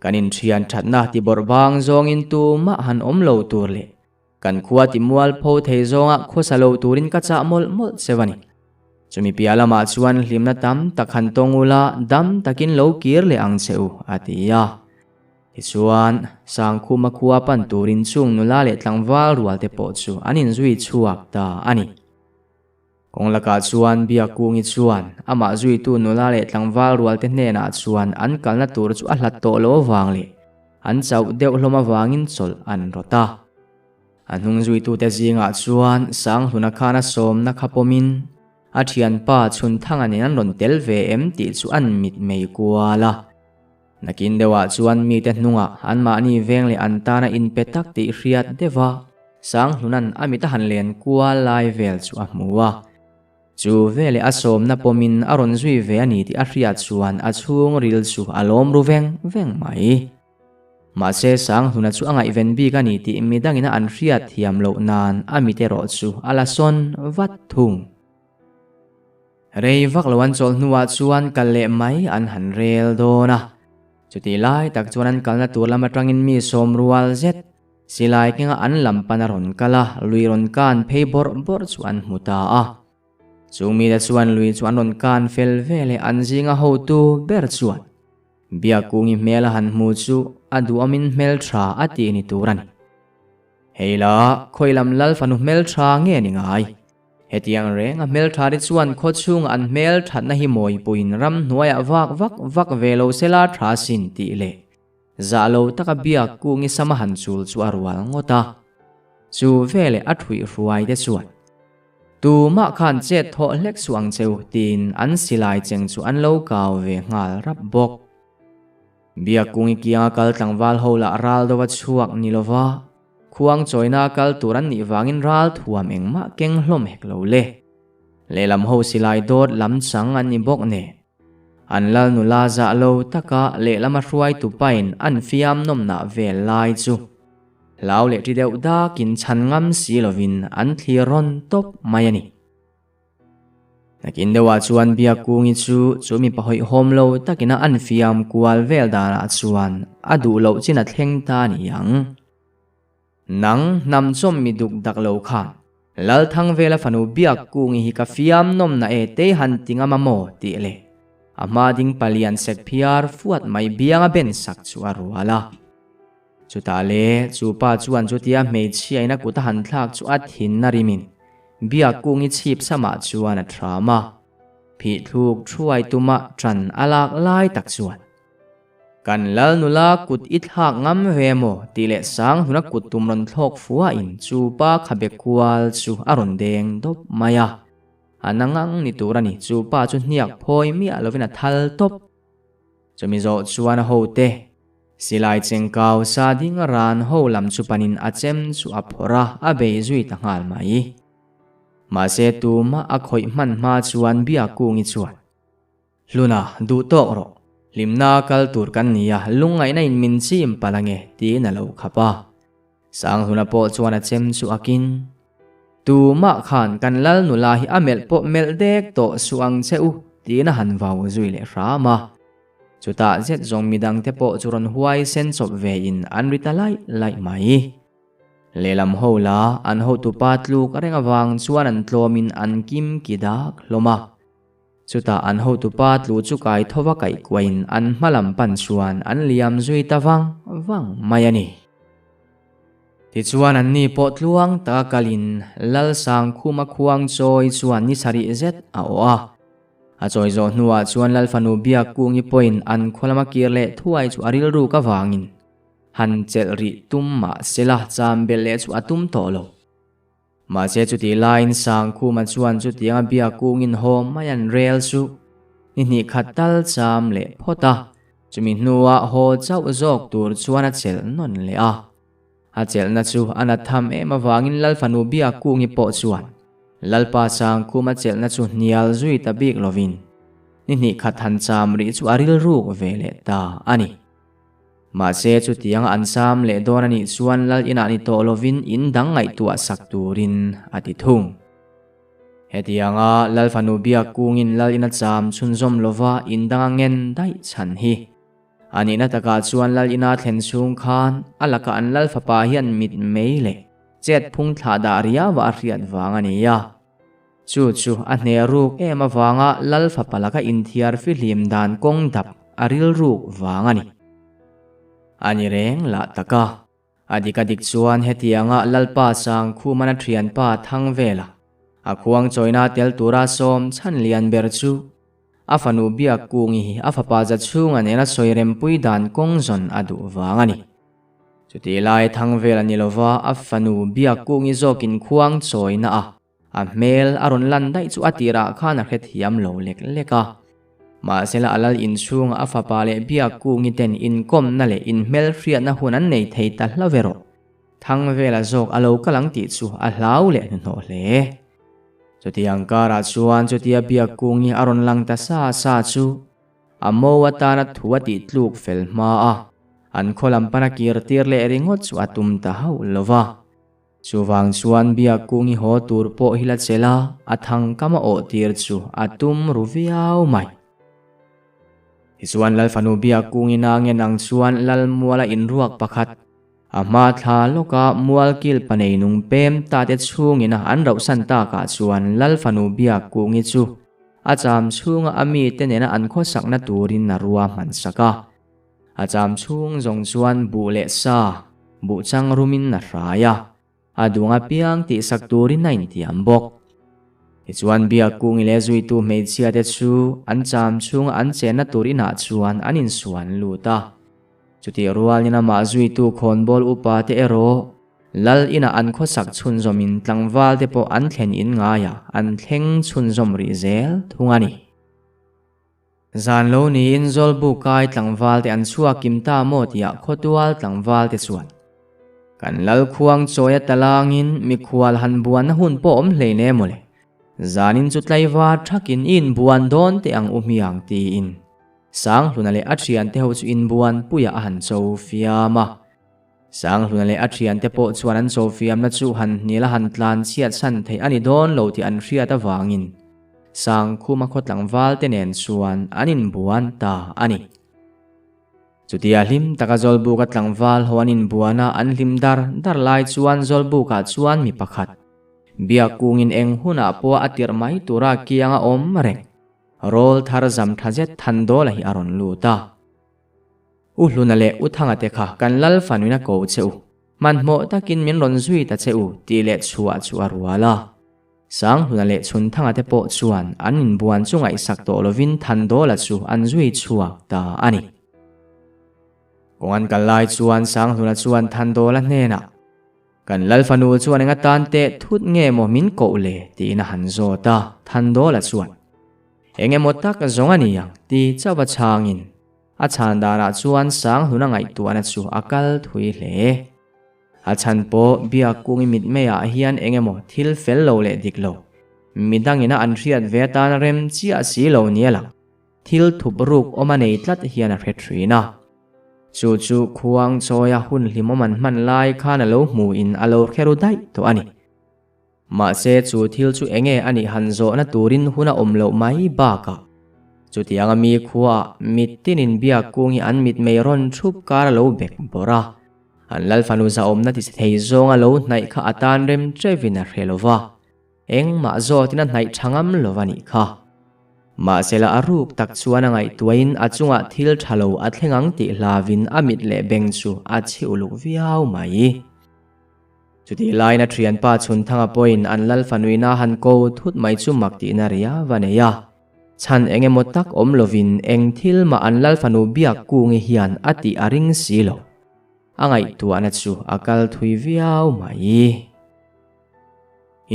Kan inthian thatna ti bawrh bang zawngin tumah han awm lo tur leh Kan khua ti mualpho thei zawnga khawsa lo turin ka chah mawlh mawlh cheu a ni. Chumi piah lamah chuan hlimna tam tak han tawng ula dam takin lo kir leh ang che u, a ti a. Tichuan, Sangkhuma khua pan turin chung nula leh tlangval rual te pawh chu an inzui chhuak ta a ni. Kawng lakah chuan Biakungi chuan amah zuitu nula leh tlangval rual te hnenah chuan an kalna tur chu a hlat tawh lo avang leh an chauh deuh hlawm avangin chawlh an rawt a. A hnung zuitute zingah chuan Sanghluna khan a sawmna kha pawmin a thianpa Chhunthanga nen an rawn tel ve em tih chu an mitmei kual a. Nakin deuhah chuan mite hnungah anmahni veng leh an tana inpe tak tih hriat deuh a, Sanghluna'n a mit a han len kual lai vel chu a hmu a. Chu veleh a sawmna pawmin a rawn zui ve a ni tih a hriat chuan a chhungril chu a lawm ru veng veng mai. Mahse Sanghluna chu a ngaihven bik a ni tih midangin a an hriat thiam loh nan a mit erawh chu a la sawn vat thung. Rei vak lo an chawlh hnuah chuan kal leh mai an han rel dawn a. Chutih lai tak chuan an kalna tur lam atangin mi sawm rual zet silai kenga an lam pan a rawn kal a, lui rawn kan phei bawrh bawrh chu an hmu ta a. Chung mite chuan lui chu an rawn kan fel veleh an zinga hotu ber chuan Biakkungi hmel a han hmu chu a duhawmin hmeltha a tih ni tur a ni. Hei la, khawi lam lal fanu hmeltha nge ni ngai? Hetiang reng a hmeltha te chuan khaw chhungah an hmel thatna hi mawipuiin ramhnuaiah vak vak vak ve lo sela tha sin tih leh zah lo taka biak kungi sama han chul chu a rual ngawt a. Chu veleh a thuihhruai te chuan, Tumah khan chet thawh hlek suh ang cheu tiin an silai cheng chu an lo kau ve nghal rap bawk. Biakkungi kianga kal tlangval ho lah ral deuha chhuak ni lova, Khuang chawina kal tur an nih vangin ral thuam engmah keng hlawm hek lo le. Lehlam ho silai dawt lam chang an ni bawk nen. An lal nula zah lo taka lehlama hruaitu pain an fiam nawmnah vel lai chu hlau leh ṭi deuh dakin chhan ngam si lovin an thlir rawn tawp mai a ni. Nakin deuhah chuan Biakkungi chu chu mipa hawihhawm lo takin a an fiam kual vel danah chuan a duh loh chin a thleng ta a ni ang. Nang hnam chawm mi duk dak lo khan Lalthangvela fanu Biakkungi hi ka fiam nawmna e tei han ti ngam a maw tih leh. A hma ding palian sek phiar fuat mai bianga ben sak chu a rual a. Chutah le, chu pa chuan chutia hmeichhia in a kut a han thlak chu a thin a rimin Biakkungi chhip samah chuan a thram a. Phih thluk thuai tuma ṭan a lak lai tak chuan, Kan lal nula kut i thlak ngam ve maw? tih leh Sanghluna kut tum rawn thlawk fuahin chu pa khabe kual chu a rawn deng dawp mai a. A na ngang ni tur a ni, chu pa chu hniak phawi miah lovin a thal tawp. Chumi zawh chuan a hote, silai chengkau sa ding ran ho lam chu panin a chem chu a phawrh a, a bei zui ta nghal mai. Mahse tumah a khawih hman hma chuan Biakungi chuan, Hluna, duh tawk rawh. Hlimna kal tur kan ni a, lungngaihna in min chim palh ange, tiin a lo khap a. Sanghluna pawh chuan a chem chu a kin. Tumah khan kan lal nula hi a melh pawh melh dek tawh suh ang che u, tiin a han vau zui leh hram a. Chutah zet zawng midangte pawh chu rawn huai sen chawp ve in an ri ta laih laih mai. Lehlam ho la an hotupa tluk reng avang chuan an tlawmin an kim ki dak hlawm a. Chutah an hotupa tlu chu kai thova kaih kuain an hma lam pan chuan an liam zui ta vang vang mai a ni. Tichuan anni pawh tluang taka kalin Lalsangkhuma khuang chawi chuan ni sarih zet a awh a. A chawi zawh hnuah chuan Lalfanu Biakkungi pawhin an khaw lama kir leh thuai chu a rilruk avangin han chelh rih tum mah sela cham belh leh chu a tum tawh lo. Mahse chutih laiin Sangkhuma chuan chutianga Biakungin haw mai an rel chu ni hnih khat tal cham leh phawt a, chumi hnuah haw chauh zawk tur chuan a chelh nawn leh a. A chelhna chu a nat tham em avangin Lalfanu Biakungi pawh chuan Lalpa Sangkhuma chelhna chu hnial zui ta bik lovin ni hnih khat han cham rih chu a rilruk ve leh ta a ni. Mahse chutianga an sam leh dawn a nih chuan lal inah ni tawh lovin in dang ngaihtuah sak turin a ti thung. Hetianga lal fanu biak kungin lal ina cham chhunzawm lova in dang a ngen daih chhan hi. A nihna takah chuan lal ina thlen chhung khan a lakah an lal fapa hian mit mei leh chet phung thlah dah riauah a hriat vang a ni a. Chu chu a hneh ruk em avanga lal fapa laka inthiar fihlim dan kawng dap a rilruk vang a ni. A ni reng lah tak a. A dik a dik chuan hetianga Lalpa Sangkhumana thianpa Thangvela a khuang chawina tel tura sawm chhan lian ber chu a fanu Biakkungi hi a fapa Zachhunga nena sawi rempui dan kawng zawn a duh vang a ni. Chutih lai Thangvela ni lova a fanu Biakkungi zawkin khuang chawina a A hmel a rawn lan daih chu a tirah khan a hrethiam lo lek lek a. Mahsela a lal inchhunga a fapa leh Biakkungi ten inkawmna leh inhmelhriatna hun an nei thei ta hla ve rawh. Thangvela zawk a lo kal ang tih chu a hlau leh hnuhnawh hle. Chutiang karah chuan chutia Biakkungi a rawn lang ta sa sa chu a mo atana thu a tih tluk fel hma a, an khaw lam pana kir tir leh ringawt chu a tum ta hauh lo va. Chuvang chuan Biakkungi haw tur pawh hi la chelh a, a thangkam a awh tir chu a tum ru viau mai. Tichuan Lalfanu Biakkungi nangen ang chuan Lalmuala inruak pakhat, a hma thla lawka mualkil pa nei nung pem ta te chhungin a an rauhsan takah chuan Lalfanu Biakkungi chu a cham chhunga a mite nena an khawsakna turin a ruahman sak a. A cham chhung zawng chuan buh leh sa, buh chang rumin a hrai a, a dung apiang tihsak turin a intiam bawk. Tichuan Biakkungi leh zuitu hmeichhia te chu an cham chhunga an chenna tur inah chuan an insuan lut a. Chutih rualin amah zuitu khawnbawl upa te erawh Lal inah an khawsak chhunzawmin tlangval te pawh an thlen in ngaiah an thleng chhunzawm rih zel thung a ni. Zan lo niin Zawlbu kai tlangval te an chhuak kim ta maw tiah khawtual tlangval te chuan kan Lalkhuang chawia talangin mikhual han buanna hun pawh awm hlei ne mawle. Zanin chu tlaivar thakin i inbuan dawn teh ang u hmiang tiin Sanghluna leh a thiante ho chu inbuan puiah a han cho fiam a. Sanghluna leh a thiante pawh chuan an chawfiamna chu han hnial a han tlan chhiat chhan theih a ni dawn lo tih an hriat avangin Sangkhuma khaw tlangval te nen chuan an inbuan ta a ni. Chutia hlim taka Zawlbuka tlangval ho an inbuan a an hlim dar dar lai chuan Zawlbukah chuan mi pakhat Biakkungin eng hunah pawh a tirh mai tura kiang a awm reng. Rawl thar zam tha zet Thandawla hi a rawn lut a. U Hluna leh U Thanga te kha kan lal fanuin a ko che u, hmanhmawh takin min rawn zui ta che u tih leh chhuah chu a rual a. Sanghluna leh Chhunthanga te pawh chuan an inbuan chu ngaihsak tawh lovin Thandawla chu an zui chhuak ta a ni. Kawng an kal lai chuan Sanghluna chuan Thandawla hnenah, Kan lal fanu chuan eng atan teh thut nge maw min koh le? tiin a han zawt a, Thandawla chuan, Eng emaw tak zawng a ni ang ti chauh a chhangin a chhan danah chuan Sanghluna ngaihtuahna chu a kal thui hle. A chhan pawh Biakkungi mitmeiah hian eng emaw thil fel lo leh dik lo, midangina an hriat ve atan rem chiah si lo nia lang. Thil thup ruk awm a nei tlat hian a hre thin a. Chu chu khuang chawia hun hlimawm an hman lai khan a lo hmuin a lo hre ru daih tawh a ni. Mahse chu thil chu enge a nih han zawhna turin hun a awm loh mai bakah chutianga mi khuaah mit tinin biak kung hi an mitmei rawn thup kar a lo bek bawrh a. An Lalfanu zahawmna ti thei zawnga lo hnaih kha a tan rem chevin a hre lo va. Engmah zawtin a hnaih tha ngam lo a nih kha. Mahsela a ruk tak chuan a ngaihtuahin a chungah thil tha lo a thleng ang tih hlavin a mit leh beng chu a chhi uluk viau mai. Chutih laiin a thianpa Chhunthanga pawhin an lal fanuina han ko thut mai chu mak tihna riau a nei a. Chhan eng emaw tak awm lovin eng thil mah an lal fanu biak kungi hian a tih a ring si lo. A ngaihtuahna chu a kal thui viau mai.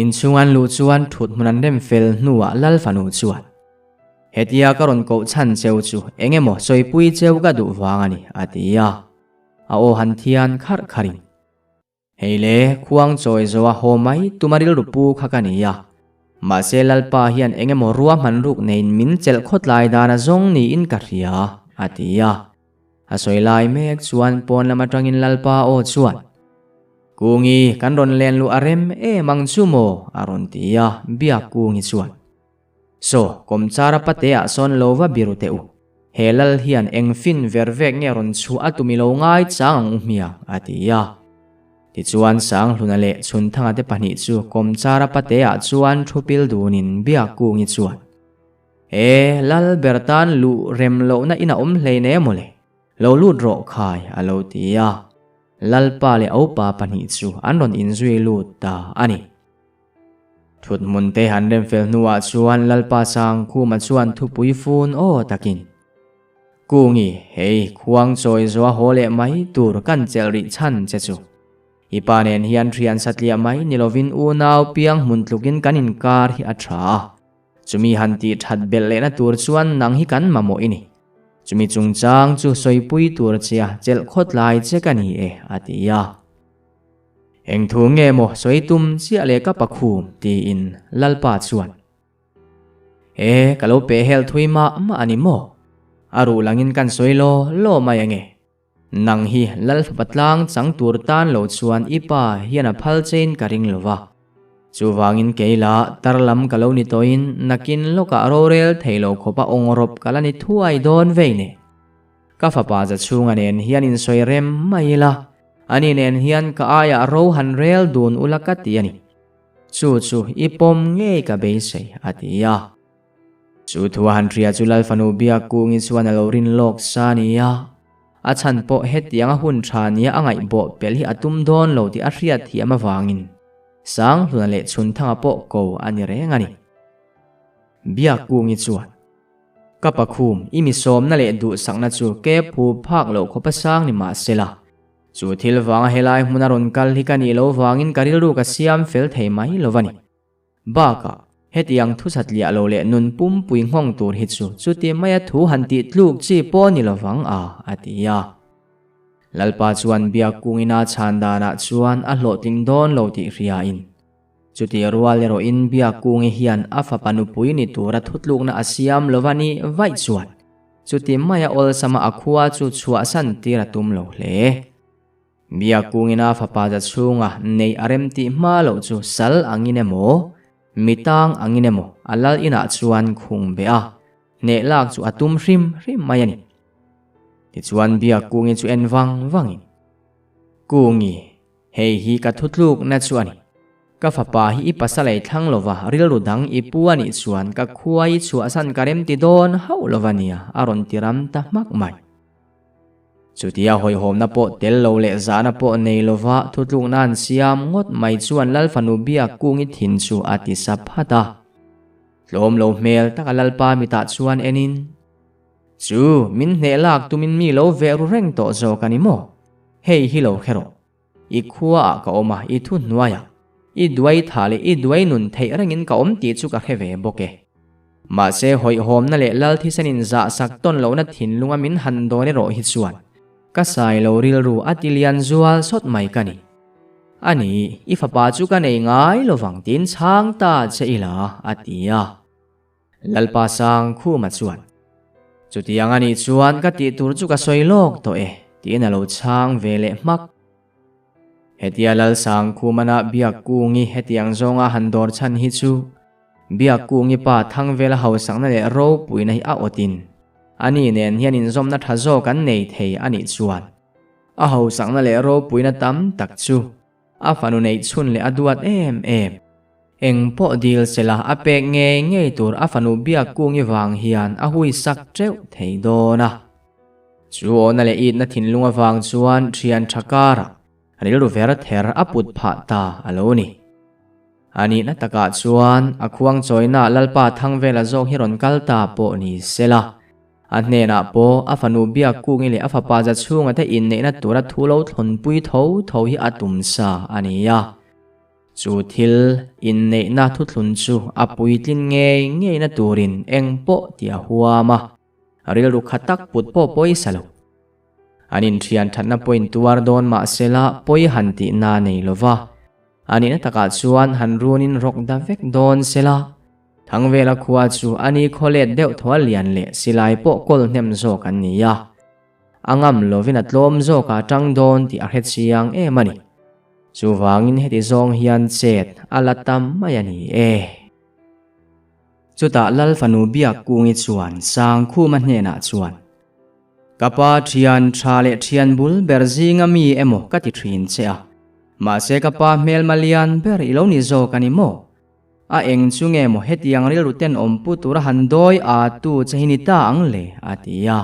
Inchhung an luh chuan thut hmun an rem fel hnuah Lal fanu chuan, Hetia ka rawn koh chhan cheu chu eng emaw sawipui cheu ka duh vang a ni, a ti a. A aw han thian kharh kharhin, Hei le, khuang chawi zoa haw mai tuma rilru pu kha ka ni a. Mahse Lalpa hian eng emaw ruahman ruk neiin min chelh khawtlai dan a zawng niin ka hria, a ti a. A sawi lai mek chuan pawn lam atangin Lalpa aw chuan, Kungi, kan rawn len luh a rem em ang chu maw? a rawn ti a, Biak Kungi chuan, Saw, kawmchara pateah sawn lo va biru teh u. He lal hian eng fin ver vek nge rawn chhuah a tumi lo ngai chang ang u hmiang, a ti a. Tichuan Sanghluna leh Chhunthanga te pahnih chu kawmchara pateah chuan thu pil dunin Biak Kungi chuan, E, lal ber tan luh rem lohna in a awm hlein e mawle, lo lut rawh khai, a lo ti a. Lalpa leh Opa pahnih chu an rawn inzui lut ta a ni. Thuthmun te han rem fel hnuah chuan Lalpa Sangkhuma chuan thupui fun aw takin, Kungi, hei khuang chawi zuah haw leh mai tur kan chelh rih chhan che chu. I pa nen hian thian satliah mai ni lovin unau piang hmun tlukin kan inkar hi a tha a. Chumi han tih that belh lehna tur chuan nang hi kan mamawh i ni. Chumi chungchang chu sawipui tur chia chelh khawtlai che ka ni e, a ti a. Eng thu nge maw sawi tum chiah leh ka pakhum tiin Lalpa chuan, E, ka lo peh hel thui mah mah a ni maw? A ruh langin kan sawi law law mai ange. Nang hi Lal fapa tlang chang tur tan lo chuan i pa hian a phal chein ka ring lo va. Chuvangin kei la tar lam ka lo ni tawhin nakin lawkah rorel thei lo khawpa awngrawp ka la ni thuai dawn vei ne. Ka fapa za chhunga nen hian insawi rem mai ila, ani nen hian ka aiah ro han rel dun ula ka ti a ni. Chu chu i pawm ngei ka beisei, a ti a. Chu thu a han hria chu Lal fanu biak kungi chuan a lo rin lawk sa nia. A chhan pawh hetianga hun tha nia a ngaihbawh pel hi a tum dawn lo tih a hriat thiam avangin Sanghluna leh Chhunthanga pawh ko a ni reng a ni. Biak kungi chuan, Ka pakhum, i mi sawmna leh duhsakna chu ke phu phak loh khawpa sang ni mah sela, chu thil vanga helai hmuna rawn kal hi ka nih loh vangin ka rilru ka siam fel thei mai lo va ni. Bakah, hetiang thu satliah lo leh nun pumpui nghawng tur hi chu chuti maia thu han tih tluk chi pawh ni lovang a, a ti a. Lalpa chuan Biakkungina chhan danah chuan a hlawhtling dawn lo tih hriain, chuti rual erawhin Biakkungi hian a fapa nupui ni tura thutlukna a siam lova ni vaih chuan chuti maia awlsama a khua chu chhuahsan tir a tum lo hle. Biakungina fapa za chhunga neih a rem tih hma loh chu sal angin emaw, mi tang angin emaw a lal inah chuan khung beh a, hneh lak chu a tum hrim hrim mai a ni. Tichuan Biakungi chu en vang vangin, Kungi, hei hi ka thutlukna chu a ni. Ka fapa hi i pasal ei thlang lova, rilru dang i pu a nih chuan ka khua i chhuahsan ka remti dawn hauh lova nia, a rawn ti ram ta hmak mai. Chutia hawihhawmna pawh tel lo leh zahna pawh nei lova thutlukna an siam ngawt mai chuan Lalfanu biak kungi thin chu a ti sa phat a. Tlawm lo hmel taka Lalpa mitah chuan enin, Chu, min hneh lak tumin mi lo veh ru reng tawh zawk a ni maw? Hei hi lo hre rawh. I khuaah ka awm a, i thu hnuaiah. I duai tha leh i duai nun theih rengin ka awm tih chu ka hre ve bawk e. Mahse, hawihhawmna leh lal thisenin zah sak tawn lohna thinlunga min han dawn erawh hi chuan ka sai lo rilru a ti lian zual sawt mai ka ni. A ni, i fapa chu ka nei ngai lovang tiin chhang ta che ila, a ti a. Lalpa sang Khuma chuan, Chutiang a nih chuan ka tih tur chu ka sawi lawk tawh e, tiin a lo chhang ve leh hmak. Hetia Lalsang Khumana Biakkungi hetiang zawnga han dawr chhan hi chu Biakkungi pa Thangvela hausakna leh ropuina hi a awtin ani nen hian inzawmna tha zawk an nei thei a nih chuan a hausakna leh ropuina tam tak chu A fanu neih chhun leh a duat em em. Eng pawh dil sela a pek ngei ngei tur a fanu biak kungi vang hian a hui sak teuh thei dawn a. Chu awhna leh itna thinlung avang chuan thian tha karah rilru ver ther a put phah ta a lo ni. A nihna takah chuan a khuang chawina Lalpa Thangvela zawk hi rawn kal ta pawh ni sela. A hnenah pawh a fanu biak kungi leh a fapa za chhunga te inneihna tura thu lo thlawnpui tho tho hi a tum sa a ni a. Chu thil inneihna thuthlun chu a puitlin ngei ngeina turin eng pawh ti a huam a, rilru kha tak put pawh pawisa lo. An inthian thatna pawhin tuar dawn mah sela pawi han tihna nei lo va, a nihna takah chuan han runin rawk da vek dawn sela, Thangvela khua chu a ni khaw let deuh thaw a lian leh silai pawh kawl hnem zawk an ni a. A ngam lovin a tlawm zawkah a tang dawn tih a hre chiang em a ni. Chuvangin heti zawng hian chet a la tam mai a ni e. Chutah Lal fanu Biakkungi chuan Sangkhuma hnenah chuan, Ka pa thian tha leh thian bul ber zinga mi emaw ka ti thin che a, mahse ka pa hmelma lian ber i lo ni zawk a ni maw? A eng chu nge maw hetiang rilru tenawm pu tura han dawi a tu che hi ni ta ang le? a ti a.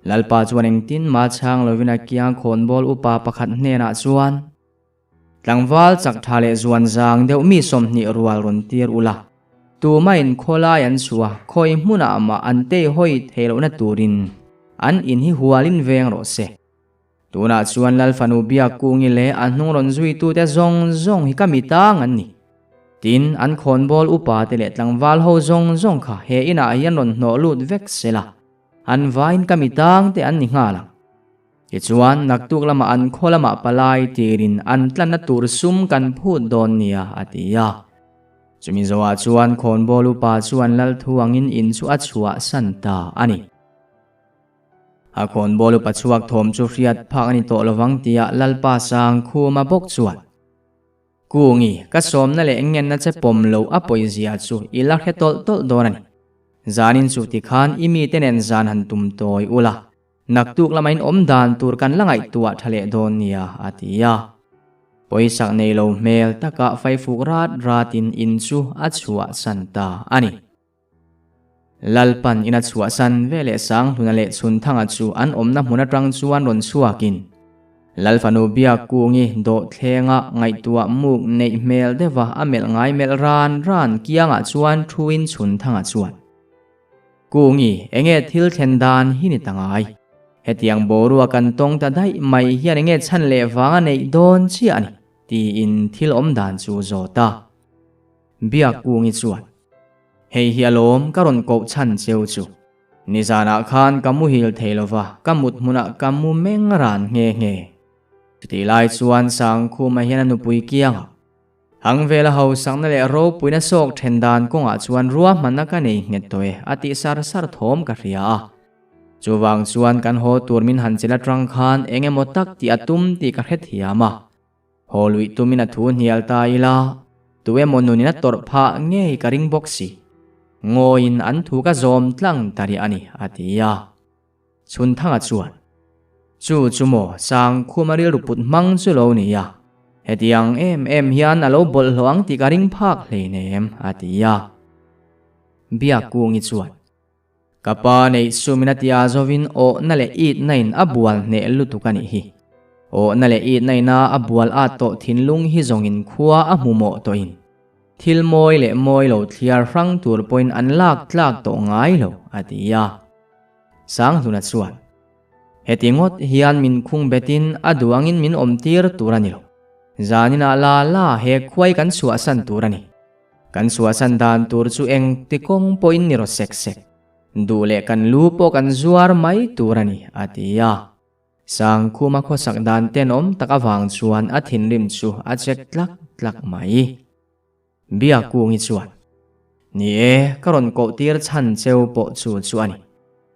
Lalpa chuan engtin mah chhang lovin a kiang khawnbawl upa pakhat hnenah chuan, Tlangval chak tha leh zuan zang deuh mi 20 rual rawn tir ula, tumahin khawlai an chhuah khawi hmunah mah an teihawi thei lohna turin an in hi hualin veng rawh se. Tunah chuan Lal fanu Biakkungi leh a hnung rawn zuitute zawng zawng hi ka mi tang an ni. Tin, an khawnbawl upate leh tlangval ho zawng zawng kha he inah hian rawn hnawh lut vek se la, an vaiin ka mi tangte an ni nghal ang. Tichuan, naktuk lamah an khaw lamah palai tirin an tlanna tur sum kan phut dawn nia, a ti a. Chumi zawhah chuan khawnbawl upa chuan Lal thu angin in chu a chhuahsan ta a ni. A khawnbawl upa chhuak thawm chu hriat phak a ni tawh lovang tia Lalpa sang Khuma bawk chuan, Kungi, ka sawmna leh ngenna che pawm lo a pawizia chu i la hre tawlh tawlh dawn a ni. Zanin chu tikhan i mite nen zan han tum tawi ula, naktuk lama in awm dan tur kan la ngaihtuah tha leh dawn nia, a ti a. Pawisak nei lo hmel takah faifuk rat ratin in chu a chhuahsan ta a ni. Lalpan ina chhuahsan ve leh Sanghluna leh Chhunthanga chu an awmna hmun atang chuan rawn chhuakin Lal fanu Biakkungi dawhthlenga ngaihtuah muk neih hmel deuha a melh ngai melh ran ran kiangah chuan thuin Chhunthanga chuan, Kungi, enge thil thlen dan hi ni ta ngai? Hetiang boruak kan tawng ta daih mai hian enge chhan leh vanga neih dawn chiah a ni? tiin thil awm dan chu zawt a. Biakkungi chuan, Hei hi alawm ka rawn koh chhan cheu chu. Nizanah khan ka muhil thei lova, ka mut hmunah ka mu meng ran nghe nghe. Chutih lai chuan Sangkhuma hian a nupui kiangah Hangvela hausakna leh ropuina sawk then dan kawngah chuan ruahmanna ka nei nghet tawh e a tih sar sar thawm ka hria a. Chuvang chuan kan haw tur min han chil atang khan eng emaw tak tih a tum tih ka hrethiam a. Haw luih tumin a thu hnial ta ila, tu emaw nunin a tawrh phah ngei ka ring bawk si. Ngawiin an thu ka zawm tlang ta rih a ni, a ti a. Chhunthanga chuan, Chu chu maw, Sangkhuma rilru put hmang chu lo ni a. Hetiang em em hian a lo bawlhhlawh ang tih ka ring phak hleinem, a ti a. Biakkungi chuan, Ka pa neih sumin a tia zovin awhna leh itna in a bual hneh lutuk a nih hi. Awhna leh itna ina a bual at tawh thinlung hi zawngin khua a hmu mawh tawhin thil mawi leh mawi lo thliar hrang tur pawhin an lak tlak tawh ngai lo, a ti a. Sanghluna chuan, Heti ngawt hian min khung betin a duh angin min awmtir tur a ni lo. Zaninah la la he khuai kan chhuahsan tur a ni. Kan chhuahsan dan tur chu eng ti kawng pawhin ni rawh sek sek. Duh leh kan lu pawh kan zuar mai tur a ni, a ti a. Sangkhuma khawsak dan tenawm tak avang chuan a thinrim chu a chek tlak tlak mai. Biakungi chuan, Ni e, ka rawn koh tir chhan cheu pawh chu chu a ni.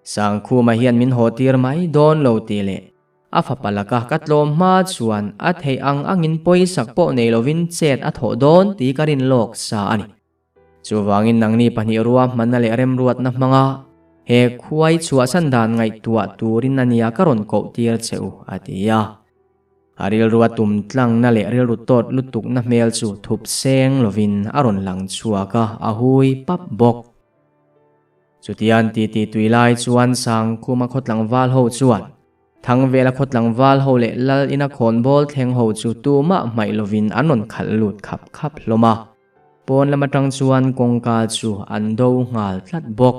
Sangkhuma hian min haw tir mai dawn lo tih leh A fapa laka ka tlawm hma chuan a theih ang angin pawisak pawh nei lovin chet a thawh dawn tih ka rin lawk sa a ni. Chuvangin nangni pahnih ruahmanna leh remruatna hmanga he khuai chhuahsan dan ngaihtuah turin a nia ka rawn koh tir che u, a ti a. A rilrua tum tlangna leh rilru tawt lutukna hmel chu thup seng lovin a rawn lang chhuak a, a hui pap bawk. Chutian titi tui lai chuan Sangkhuma khaw tlangval ho chuan Thangvela khaw tlangval ho leh Lal ina khawnbawl thleng ho chu tumah hmaih lovin an rawn khalh lut khap khap hlawm a. Pawn lam atang chuan kawngka chu an do nghal tlat bawk.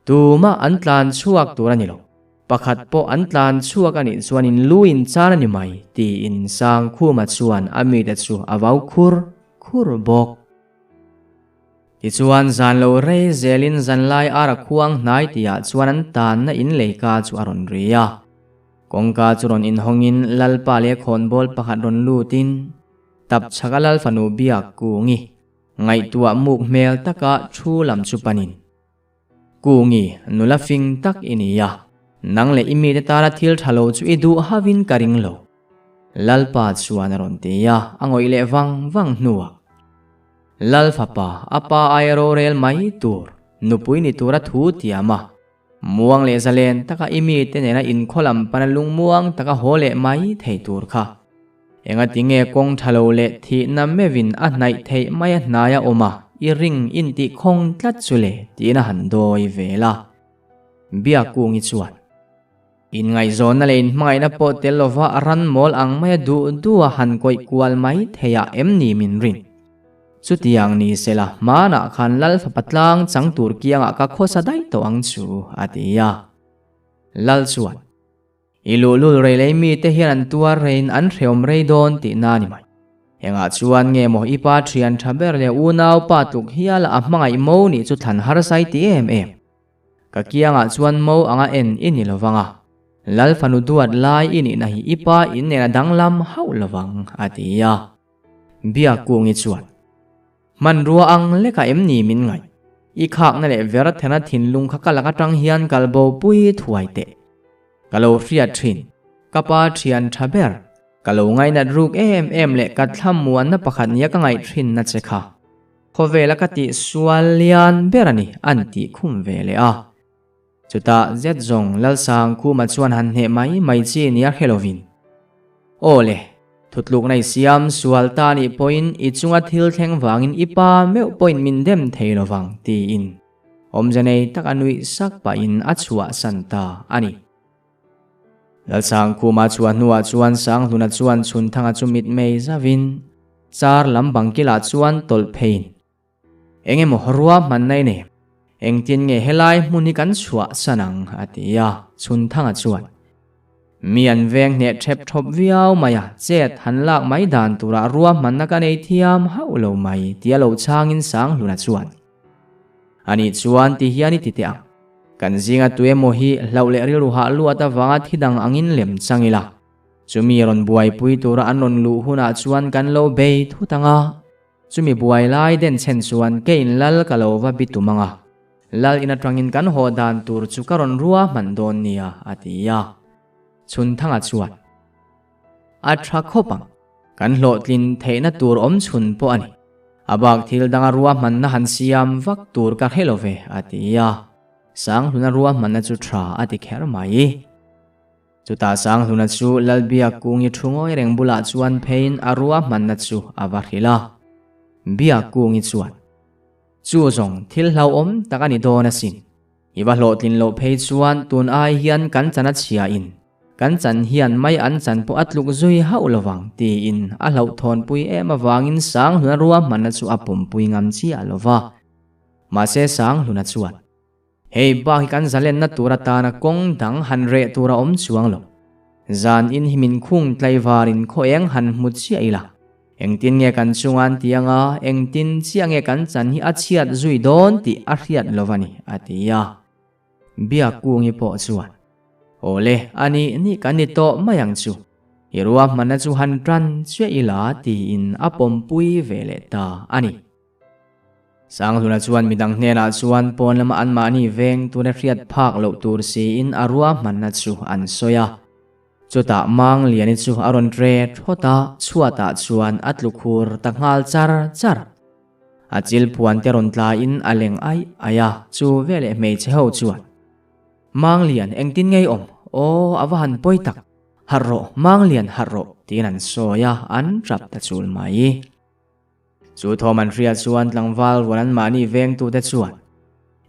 Tumah an tlan chhuak tur a ni lo. Pakhat pawh an tlan chhuak a nih chuan in lu in char a ni mai tiin Sangkhuma chuan a mite chu a vau khur khur bawk. Tichuan zan lo rei zelin zanlai ar a khuang hnai tihah chuan an tanna in leika chu a rawn ri a. Kawngka chu rawn inhawngin Lalpa leh khawnbawl pakhat rawn lutin tap chhaka Lal fanu biak Kungi ngaihtuah muk hmel taka thu lam chu panin, Kungi, nula fing tak i ni a, nang leh i mite tana thil tha lo chu i duh havin ka ring lo. Lalpa chuan a rawn ti a, a ngawih leh vang vang hnuah, Lal fapa, a pa aia rorel mai tur, nupui ni tura thu tiam a, muang leh zalen taka i mite nena inkhaw lam pana lungmuang taka haw leh mai thei tur kha. Engati nge kawng tha lo leh thihna meuhin a hnaih theih mai a hnaia awm a, i ring intih khawng tlat chu le tiin a han dawi vel a. Biakungi chuan. Inngaihzawnna leh inhmangaihna pawh tel lova a ran mawl ang maia duh duha han kawih kual mai theiah em ni min rin? Chutiang ni sela hmanah khan Lal fapa tlang chang tur kiangah ka khawsa daih tawh ang chu, a ti a. Lal chuan, I luhlul rei lei mite hian an tuar reiin an hreawm rei dawn tihna a ni mai. Engah chuan nge maw i pa thian tha ber leh unaupa tluk hiala a hmangaih mo nih chu thlan harsa i ti em em? Ka kiangah chuan mo anga en i ni lovang a, Lal fanu duat lai i nihna hi i pa in nen a danglam hauh lovang, a ti a. Biakungi chuan, Hmanrua ang lekah em ni min ngaih? I khakna leh ver thena thinlung kha ka lak atang hian kal bo pui thuai teh. Ka lo hriat thin, ka pa thian tha ber, ka lo ngainat ruk em em leh ka thlamuanna pakhat nia ka ngaih thinna che kha. Khawvela ka tih sual lian ber a ni an tih khum ve leh a. Chutah zet zawng Lalsangkhuma chuan han hneh mai mai chi nia hre lovin, Aw le, thutlukna i siam sual ta nih pawhin i chunga thil thleng vangin i pa meuh pawhin min dem thei lovang tiin awmze nei taka nuih sak pahin a chhuahsan ta a ni. Lalsangkhuma chhuah hnuah chuan Sanghluna chuan Chhunthanga chu mitmei zavin car lam bang kilah chuan tawlh pheiin, Eng emaw ruahmanna i nei, engtin nge helai hmun hi kan chhuah san ang? a ti a, Chhunthanga chuan, Mi an veng hneh thep thawp viau mai a, chet han lak mai dan turah ruahmanna ka nei thiam hauh lo mai, tia lo chhangin Sanghluna chuan, Ani chuan ti hian i ti teh ang. Kan zinga tuemaw hi hlauh leh rilru hah luat avanga thi dang angin lem chang ila. Chumi rawn buaipui tura an rawn luh hunah chuan kan lo bei thut ang a. Chumi buai lai den chhen chuan keiin lal ka lo va bi tum ang a. Lal in atangin kan haw dan tur chu ka rawn rua hman dawn nia, a ti a. Chhunthanga chuan, A tha khawp ang. Kan hlawhtlin theihna tur awm chhun pawh a ni. A bak thil danga ruahmanna han siam vak tur ka hre lo ve, a ti a. Sanghluna ruahmanna chu tha a ti kher mai. Chutah Sanghluna chu Lalbiakkungi thu ngawi reng bulah chuan pheiin a ruahmanna chu a va hrilh a. Biakkungi chuan, Chu zawng thil hlauhawm tak a ni dawn asin. I va hlawhtlin loh phei chuan tun ai hian kan chan a chhia in kan chan hian mai an chan pawh a tluk zui hauh lovang tiin a hlauhthawnpui em avangin Sanghluna ruahmanna chu a pumpui ngam chiah lova. Mahse Sanghluna chuan. Hei bak hi kan zalenna tur atana kawng dang han reh tur a awm chuang lo. Zan in hi min khung tlaivarin khaw eng han hmu chiah ila. Engtin nge kan chunga an ti anga, engtin chiah nge kan chan hi a chhiat zui dawn tih a hriat lo a ni, a ti a. Biakkungi pawh chuan, Awle, a nih nih kan ni tawh mai ang chu. I ruahmanna chu han tan chiah ila tiin a pawmpui ve leh ta a ni. Sanghluna chuan midang hnenah chuan pawn lama anmahni veng tuna hriat phak loh tur siin a ruahmanna chu an sawi a. Chutah Mangliani chu a rawn tre thawt a, chhuatah chuan a tlu khur ta nghal char char. A chil phuan te rawn tlain a leng aih aih a, chu veleh hmeichhe ho chuan, Manglian, engtin ngei awm? Aw, a va han pawi tak! Harh rawh, Manglian, harh rawh! tiin an sawi a, an tap ta chul mai. Chu thawm an hriat chuan tlangval rual anmahni vengtute chuan,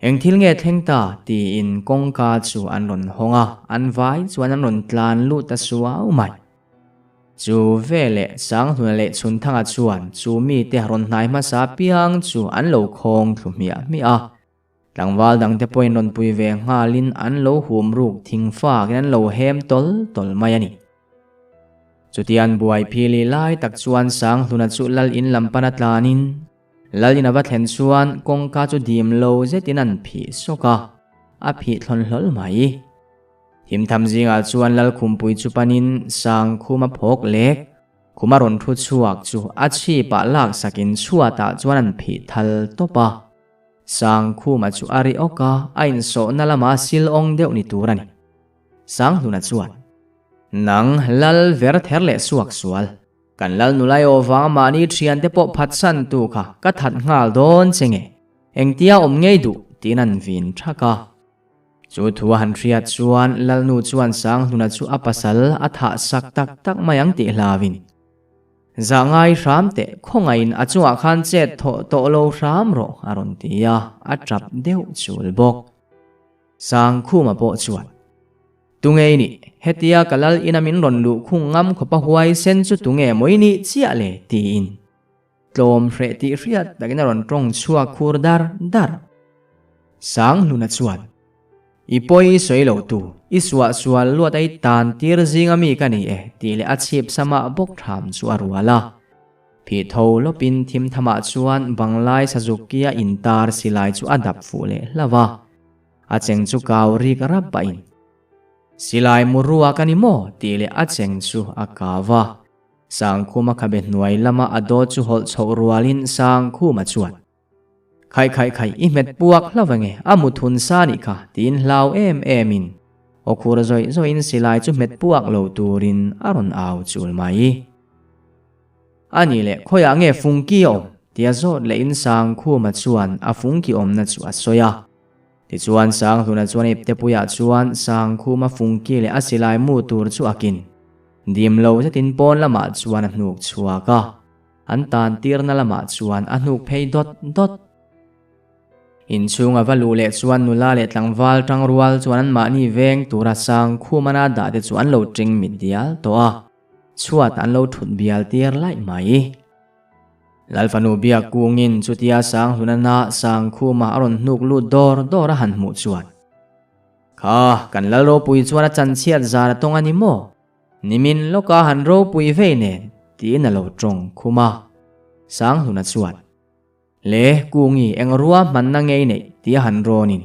Eng thil nge thleng ta? tiin kawngka chu an rawn hawng a, an vai chuan an rawn tlan lut ta suau mai. Chu veleh Sanghluna leh Chhunthanga chuan chu mite rawn hnai hmasa piang chu an lo khawng thlu hmiah hmiah a. Tlangval dangte pawhin rawn pui ve nghalin an lo hum ruk thing fakin an lo hem tawl tawl mai a ni. Chutian buai phili lai tak chuan Sanghluna chu lal in lam pana tlanin lal in a va thlen chuan kawngka chu dim lo zetin an phih sawk a, a phih thlawn hlawl mai. Thimtham zingah chuan lal khumpui chu panin Sangkhuma phawk lek khuma rawn thu chhuak chu a chhipah laksakin chhuatah chuan an phih thal tawp a. Sangkhuma chu a ri awk a, a insawhna lama sil awng deuh ni tur a ni. Sanghluna chuan, Nang lal ver ther leh suak sual, kan lal nulai aw vanga mahni thiante pawh phatsan tu kha ka that nghal dawn che nge, engtia awm ngei duh tiin an vin thak a. Chu thu a han hriat chuan Lalnu chuan Sanghluna chu a pasal a thah sak tak tak mai ang tih hlauin, Zah ngai hram teh, khawngaihin a chungah khan chet thawh tawh lo hram rawh, a rawn ti a, a tap deuh chul bawk. Sangkhuma pawh chuan, Tunge i nih? Hetia ka lal ina min rawn luh khung ngam khawpa huai sen chu tunge maw i nih chiah le? tiin tlawm hreh tih hriat takin a rawn tawng chhuak khur dar dar. Sanghluna chuan, I pawi i sawi lo tu, i suah sual luat a i tan tir zinga mi ka ni e tih leh a chhip samah bawk tham chu a rual a. Phih tho lawpin thim thamah chuan banglai Sazuki a intar silai chu a dap fuh leh hlauh a. A cheng chu kau rik rap pahin, Silai mu rua ka ni maw? tih leh a cheng chu a kau a. Sangkhuma khabe hnuai lama a dawt chu hawlh chhoh rualin Sangkhuma chuan, Khai khai khai, i hmet puak hlauh ange, a mu thun sa nih kha, tiin hlau em em in aw khur zawih zawih in silai chu hmet puak lo turin a rawn au chul mai. A nih leh khawiah nge fungki a awm? tia zawt leh in Sangkhuma chuan a fungki awmna chu a sawi a. Tichuan Sanghluna chuan iptepuiah chuan Sangkhuma fungki leh a silai mu tur chu a kin. Dim lo zetin pawn lamah chuan a hnuk chhuak a. An tan tirna lamah chuan a hnuk phei dawt dawt. Inchhung a va luh leh chuan nula leh tlangval tangrual chuan anmahni veng tura sang khumana dah te chu an lo ṭing mit dial tawh a, chhuat an lo ṭhut bial tir laih mai. Lalfanu biak kungin chutia Sanghlunana Sangkhuma a rawn hnuk lut dawr dawr a han hmuh chuan, Kha, kan Lal ropui chuan a chanchhiat zar a tawng a ni maw? Nimin lawka han ropui vei nen tiin a lo tawng khum a. Sanghluna chuan, Le, Kungi, eng rua hmanna ngei neih tia han rawnin.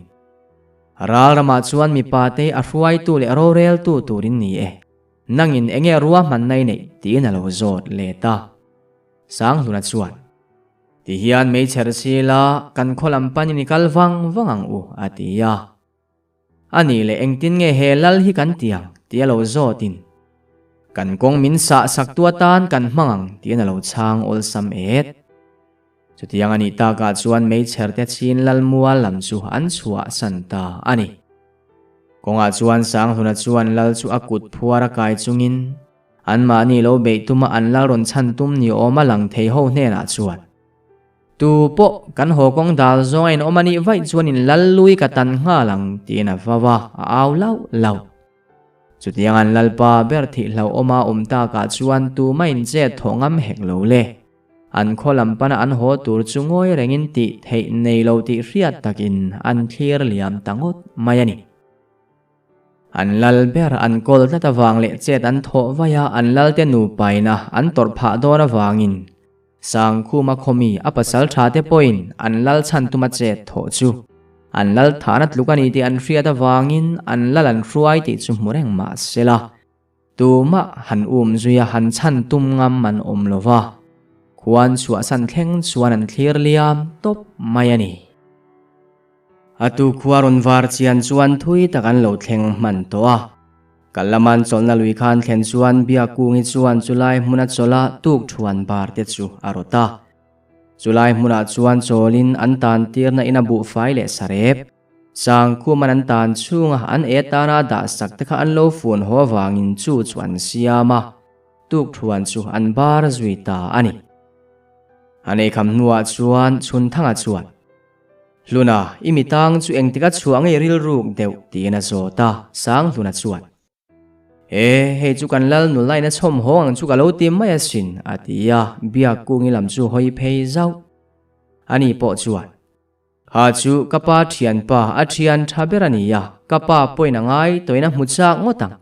Ral ramah chuan mipa te a hruaitu leh roreltu turin ni e. Nangin enge rua hmanna i neih tiin a lo zawt let a. Sanghluna chuan, Tihian meichher sila kan khaw lam panin i kal vang vang ang u, a ti a. A nih leh engtin nge he lal hi kan ti ang tih a lo zawtin kan kawng min sah sak tu atan kan hmang ang tiin a lo chhang awlsam et. Chutiang a nih takah chuan meichher te chin lal mual lam chu an chhuahsan ta a ni. Kawngah chuan Sanghluna chuan lal chu a kut phuar a kai chungin anmahni lo beih tuma an lal rawn chhan tum ni awma lang thei ho hnenah chuan, Tu pawh kan haw kawng dal zawng a inawm a nih vaih chuan in lal lui ka tan nghal ang tiin a vau a, a au lauh lauh. Chutiang an lalpa ber thih hlauhawma awm takah chuan tumah in chet thawh ngam hek lo le. An khaw lam pana an haw tur chu ngawi rengin tih theih nei lo tih hriat takin an thlir liam ta ngawt mai a ni. An lal ber an kawl tlat avang leh chet an thawh vaih a, an lalte nupaina an tawrh phah dawn avangin Sangkhuma khawmi a pasal tha te pawhin an lal chhan tuma chet thawh chu an lal thahna tluk a ni tih an hriat avangin an lal an hruai tih chu hmu reng mah se la, tumah han um zui a han chhan tum ngam an awm lo va, khuan chhuahsan thleng chuan an thlir liam tawp mai a ni. A tu khua rawn var chian chuan thui tak an lo thleng hman tawh a. Kal laman chawlhna lui khan thlen chuan Biakungi chuan chulai hmuna chawlha tuk thuan bar te chu a rawt a. Chulai hmunah chuan chawlin an tan tirna in a buhfai leh sarep. Sangkhuman an tan chhunga an e tana dah sak te kha an lo fun haw avangin chu chu an siam a, tuk thuan chu an bar zui ta a ni. An eikham hnuah chuan Chhunthanga chuan. Hluna, i mitang chu engtika chhuah ngei rilruk deuh tiin a zawt a, Sanghluna chuan, E, hei chu kan lal nula in a chhawm haw ang chu ka lo ti mai asin, a ti a, Biakkungi lam chu hawi phei zauh. Ani pawh chuan, Kha chu ka pa thianpa a thian tha ber a ni a, ka pa pawhin a ngai tawhin a hmu chak ngawt ang.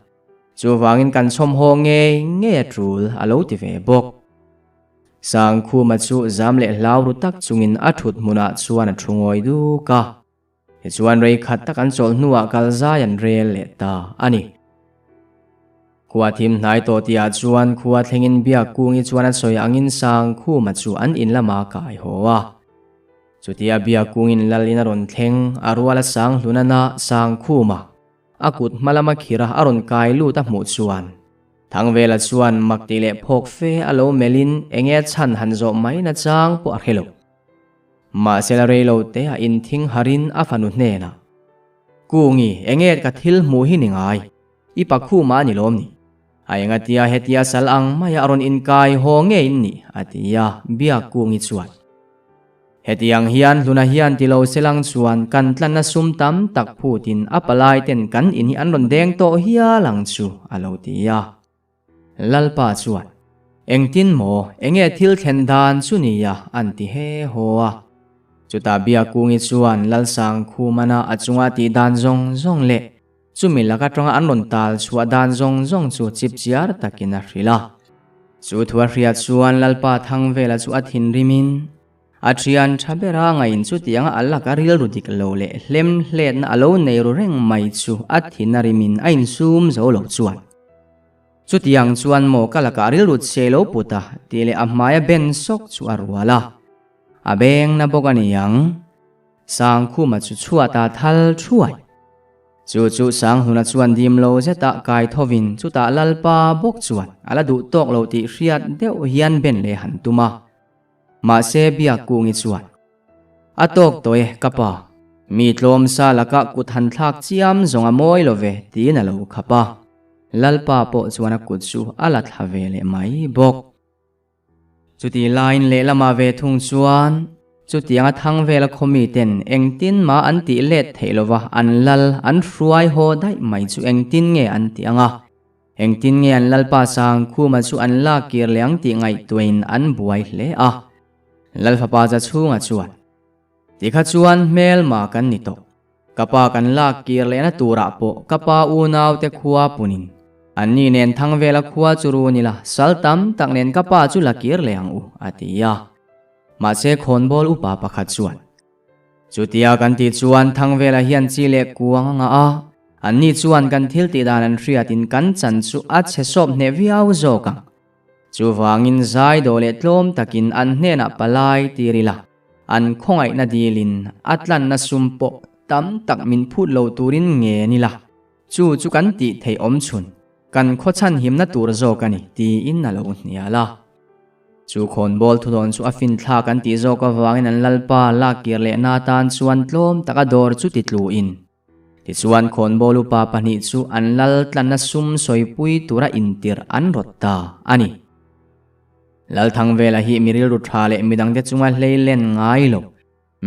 Chuvangin kan chhawm haw ngei ngei a tul, a lo ti ve bawk. Sangkhuma chu zam leh hlau ru tak chungin a thut hmunah chuan a thu ngawi duk a. Tichuan rei khat tak an chawlh hnuah kal zai an rel leh ta a ni. Khua thim hnai tawh tihah chuan khua thlengin Biakkungi chuan a sawi angin Sangkhuma chu an in lama kai haw a. Chutia Biakkungin lal in a rawn thleng a ruala Sanghlunana Sangkhuma A kut hma lama khira a rawn kai lut a hmuh chuan Thangvela chuan mak tih leh phawk fe a lo melhin enge chhan han zawh mai na chang pawh a hre lo. Mahse la rei lo te a inthing harin a fanu hnenah, Kungi, enge ka thil hmuh hi ni ngai? I pakhuma a ni lawm ni? A engatia hetia sal ang maia a rawn inkai haw ngei in ni? a ti a, Biakkungi chuan. Hetiang hian hluna hian ti lo se lang chuan kan tlanna sum tam tak phutin a palai ten kan in hi an rawn deng tawh hial ang chu a lo ti a. Lalpa chuan, Engtin maw, enge thil thlen dan chu nia an ti he haw a. Chutah Biakungi chuan Lalsangkhumana a chunga tih dan zawng zawng leh chumi laka tanga an rawn tal chhuah dan zawng zawng chu chipchiar takin a hrilh a. Chu thu a hriat chuan Lalpa Thangvela chu a thinrimin a thian tha bera ngain chutianga a laka rilru dik lo leh hlem hletna a lo nei ru reng mai chu a thin a rimin a insum zo lo chuan chutiang chuan maw ka lakah rilru chhe lo put a tih leh a hmaia ben sawk chu a rual a, a bengna bawk a ni ang. Sangkhuma chu chhuat a thal thuai. Chu chu Sanghluna chuan dim lo zetah kai thovin chutah Lalpa bawk chuan a la duh tawk lo tih hriat deuh hian ben leh han tum a. Mahse Biakkungi chuan, A tawk tawh e ka pa, mi tlawm sa lakah kut han thlak chiam zawng a mawi lo ve tiin a lo khap a. Lalpa pawh chuan a kut chu a la thla ve leh mai bawk. Chuti laiin lehlamah ve thung chuan chutianga thang vela khawmi ten engtin mah an tih let theih lova an lal an hruai haw daih mai chu engtin nge an tih ang a, engtin nge an lalpa Sangkhuma chu an lak kir leh ang tih ngaihtuahin an buai hle a. Lalfapa Zachhunga chuan, Tikha chuan hmelma kan ni tawh. Ka pa kan lak kir lehna turah pawh ka pa unaute khua punin anni nen thang vela khua chu run ila sal tam tak nen ka pa chu la kir leh ang u, a ti a. Mahse khawnbawl upa pakhat chuan, Chutia kan tih chuan thang vela hian chi leh kuang a ngah a, anni chuan kan thil tih dan an hriatin kan chan chu a chhe sawp hneh viau zawk ang. Chuvangin zai dawh leh tlawm takin an hnenah palai tir ila. An khawngaihna dilin a tlanna sum pawh tam tak min phut lo turin nge ni la, chu chu kan tih theih awm chhun, kan khawchhan himna tur zawk a ni, tiin a lo hnial a. Chu khawnbawl thudawn chu a finthlak an tih zawk avangin an lalpa lak kir lehna atan chuan tlawm taka dawr chu ti tluin. Tichuan khawnbawl upa pahnih chu an lal tlanna sum sawipui tura intirh an rawt ta a ni. Lalthangvela hi mi rilru tha leh midangte chunga hlei len ngai lo,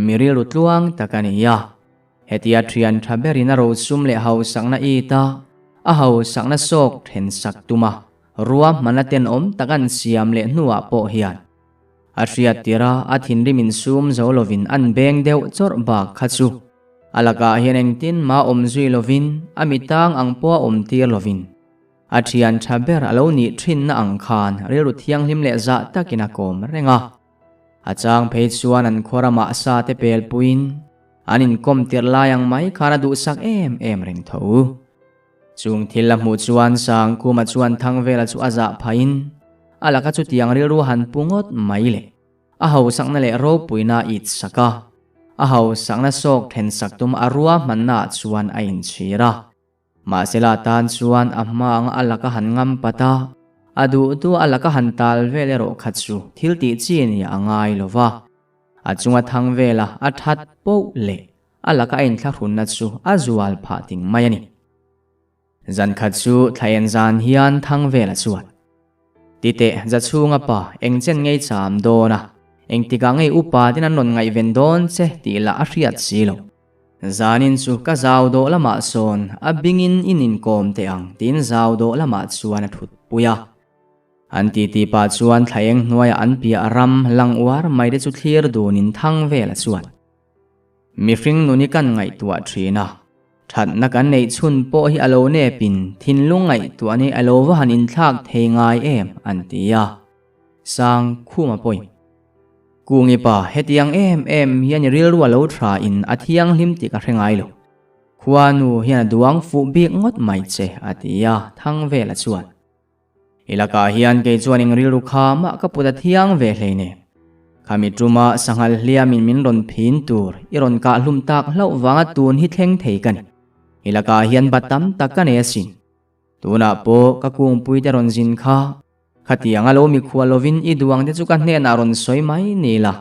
mi rilru tluang tak a ni a. Hetia thian tha berin a rosum leh hausakna it a, a hausakna sawk then sak tum a, ruahmana tenawm tak an siam leh hnuah pawh hian a hriat tirh a, a thinrim insum zo lovin an beng deuh chawrh bak kha chu a lakah hian engtin mah awm zui lovin a mitang ang pawh a awm tir lovin A thian tha ber a lo nih thinna ang khan rilru thianghlim leh zah takin a kawm reng a. A chang phei chuan an khaw ramah sa te pel puiin an inkawm tirh lai ang mai khan a duhsak em em reng tho. Chung thil a hmuh chuan Sangkhuma chuan Thangvela chu a zah phahin a laka chutiang rilru han pu ngawt mai le. A hausakna leh ropuina a it sak a, a hausakna sawk then sak tum a ruahmannaah chuan a inchhir a. Mahsela tan chuan a hma anga a laka han ngam pat a, a duhtu a laka han tal vel erawh kha chu thil tih chi ni a ngai lo va. A chunga thang vela a that poh leh a laka a inthlahrunna chu a zual phah ting mai a ni. Zan khat chu thlaen zan hian thang vela chuan, Titeh, Zachhunga pa, eng chen ngei cham dawn a, engtikah ngei upa ten an rawn ngaihven dawn che tih lah a hriat si lo. Zanin chu ka zau dawh lamah sawn a bingin in inkawm teh ang tiin zau dawh lamah chuan a thut pui a. An titi pah chuan thlaeng hnuaiah an piah ram lang uar mai te chu thlir dunin thang vela chuan mihring nun hi kan ngaihtuah thin a, thatna kan neih chhun pawh hi a lo nepin thinlung ngaihtuah ni a lo va han inthlak thei ngai em an ti a. Sang Khuma pawhin. Kungi pa, hetiang em em hian i rilru a lo tha in a thianghlim tih ka hre ngai lo. Khuanu hian a duang fuh bik ngawt mai che, a ti a, Thangvela chuan. I lakah hian kei chuan eng rilru kha mah ka put a thiang ve hlei nen. Khami tuma sanghal hliamin min rawn phin tur i rawn kah hlum tak hlauh vanga tun hi thleng thei ka ni. I lakah hian ba tam tak ka nei asin. Tunah pawh ka kungpui te rawn zin kha Khatiang a lo mikhua lovin i duang te chu ka hnenah rawn sawi mai ni la,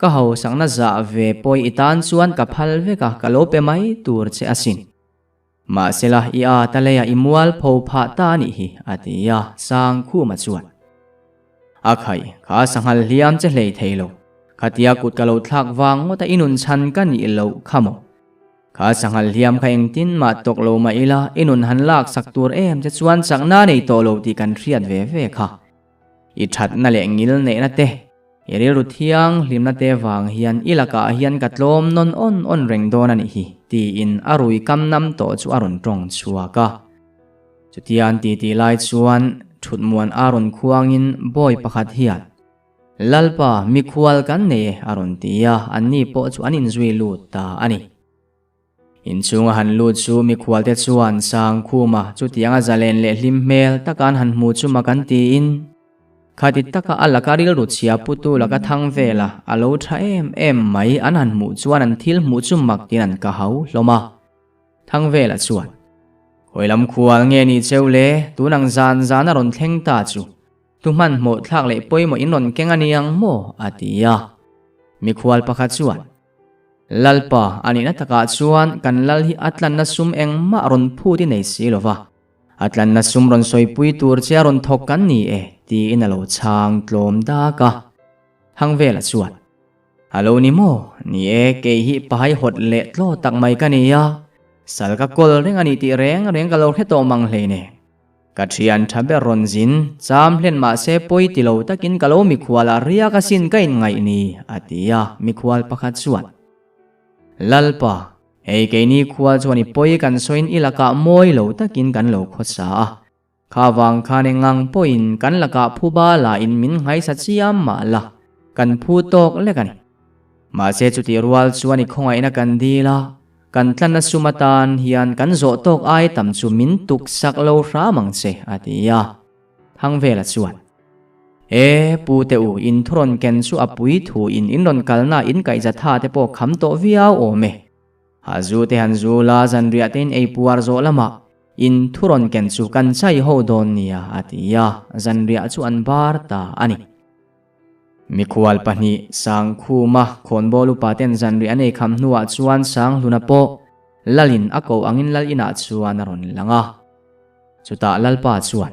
ka hausakna zah ve pawi i tan chuan ka phal vek a, ka lo pe mai tur che asin. Mahsela i ât a leiah i mual pho phah ta a nih hi, a ti a, Sangkhuma chuan. A khai, kha sanghal hliam che hlei thei lo, khatia kut ka lo thlak vang ngawt a i nun chhan ka nih loh kha maw? Kha sanghal hliam kha engtin mah tawk lo mah ila i nun han lak sak tur em che chuan chakna nei tawh lo tih kan hriat ve ve kha. I thatna leh ngil neihna te, i rilru thianghlimna te vang hian i lakah hian ka tlawm nawn awn awn reng dawn a nih hi tiin a rui kam nam tawh chu a rawn tawng chhuak a. Chutian titi lai chuan thutmuan a rawn khuangin bawi pakhat hian Lalpa, mikhual kan nei e, a rawn ti a, anni pawh chu an inzui lut ta a ni. Inchhunga han lut chu mikhualte chuan Sangkhuma chutianga zalen leh hlim hmel taka an han hmu chu mak an tiin, Khati taka a laka rilru chhia putu laka thang vela a lo tha em em mai an han hmuh chuan an thil hmuh chu mak tiin an ka hau hlawm a. Thangvela chuan, Khawilam khual nge ni cheu le, tun ang zan zan a rawn thleng ta chu. Tu hmanhmawh thlak leh pawimawh in rawn keng a ni ang maw? a ti a. Mikhual pakhat chuan, Lalpa, a nihna takah chuan kan lal hi a tlanna sum engmah rawn phut i nei si lo va, a tlanna sum rawn sawipui tur che a rawn thawk kan ni e, tiin a lo chhang tlawm dak a. Thangvela chuan, A lo ni maw? Ni e, kei hi pahai hawt leh tlaw tak mai ka ni a, sal ka kawl reng a ni tih reng reng ka lo hre tawh mang hleinem. Ka thian tha ber rawn zin, cham hlen mahse pawi ti lo takin ka lo mikhual ah riak asin ka inngaih ni, a ti a, mikhual pakhat chuan. Lalpa, hei keini khual chuan i pawi kan sawiin i lakah mawi lo takin kan lo khawsa a, kha vang khan engang pawhin kan lakah phuba la in min nghaisa chiam mah la, kan phu tawk lek a ni. Mahse chutih rual chuan i khawngaihna kan dil a, Kan tlanna sum atan hian kan zawh tawk ai tam chu min tuk sak lo hram ang che, a ti a. Thangvela chuan, E, Pu te u, in thurawn ken chu a pui thu in in rawn kalna in kaihza tha te pawh kham tawh viau awm e. Ha zu te han zu la zanriah te in ei puar zawh lamah in thurawn ken chu kan chai ho dawn nia, a ti a, zanriah chu an bar ta a ni. Mikhual pahnih, Sangkhuma, khawnbawl upa ten zanriah an ei kham hnuah chuan Sanghluna pawh Lalin a ko angin lal inah chuan a rawn lang a. Chutah Lalpa chuan,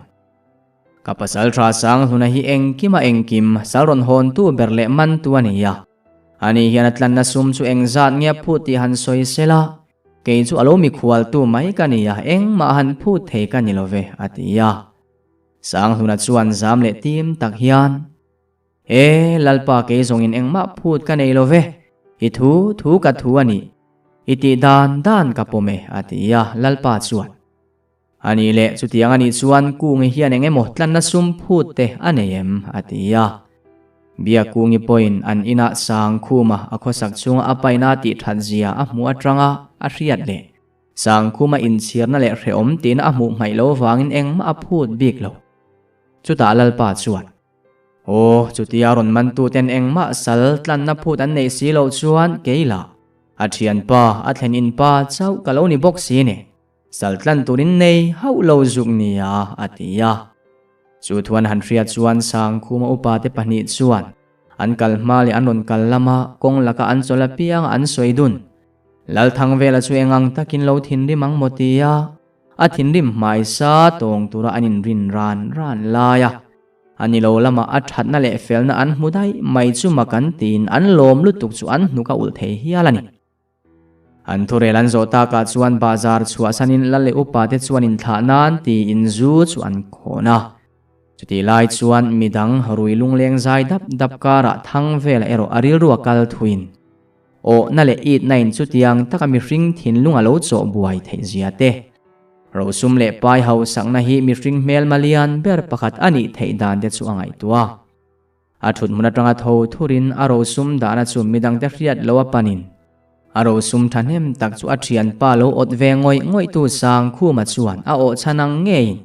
Ka pasal tha Sanghluna hi engkim a engkim, sal rawn hawntu ber leh mantu a ni a. Ani hian a tlanna sum chu engzat nge a phut tih han sawi sel a, kei chu a lo mikhualtu mai ka ni a, engmah han phut thei ka ni lo ve, a ti a. Sanghluna chuan zam leh tim tak hian, E, Lalpa kei zawngin engmah phut ka nei lo ve, i thu thu ka thu a nih, i tih dan dan ka pawm e, a ti a, Lalpa chuan. A nih leh, chutiang a nih chuan Kungi hian eng emaw tlanna sum phut te a nei em? a ti a. Biakungi pawhin an inah Sangkhuma a khawsak chunga a paina tih that zia a hmuh atanga a hriat leh Sangkhuma inchhirna leh hrehawm tihna a hmuh hmaih lo vangin engmah a phut bik lo. Chutah Lalpa chuan. Aw, chutia rawn mantuten engmah sal tlanna phut an neih si loh chuan kei lah a thianpa, a thlen inpa chauh ka lo ni bawk si ne. Sal tlan turin nei hauh lo zuk nia, a ti a. Chu thuan han hriat chuan Sangkhuma upate pahnih chuan an kal hma leh an rawn kal lama kawng laka an chawl apianga an sawi dun. Lalthangvela chu engang takin lo thinrim ang maw tia a thinrim hmaisa tawng tura an inrin ran ran lai a. A ni lo lamah a thatna leh felna an hmu daih mai chu mak an tiin an lawm lutuk chu an hnuk a ulh thei hial a ni. An thurel an zawh takah chuan bazar chhuahsanin lal leh upate chuan inthlah nan tiin zu chu an khawn a. Chutih lai chuan midang rui lungleng zai dap dap karah thang velah erawh a rilru a kal thuin awhna leh itna in chutiang taka mihring thinlung a lo chawh buai theih zia te, rosum leh pai hausakna hi mihring hmelma lian ber pakhat a nih theih dan te chu a ngaihtuah. A thut hmun atanga tho thurin a rosum dahna chu midangte hriat lo a panin a rosum thahnem tak chu a thianpa lo awt ve ngawih ngawihtu Sangkhuma chuan a awh chhan ang ngeiin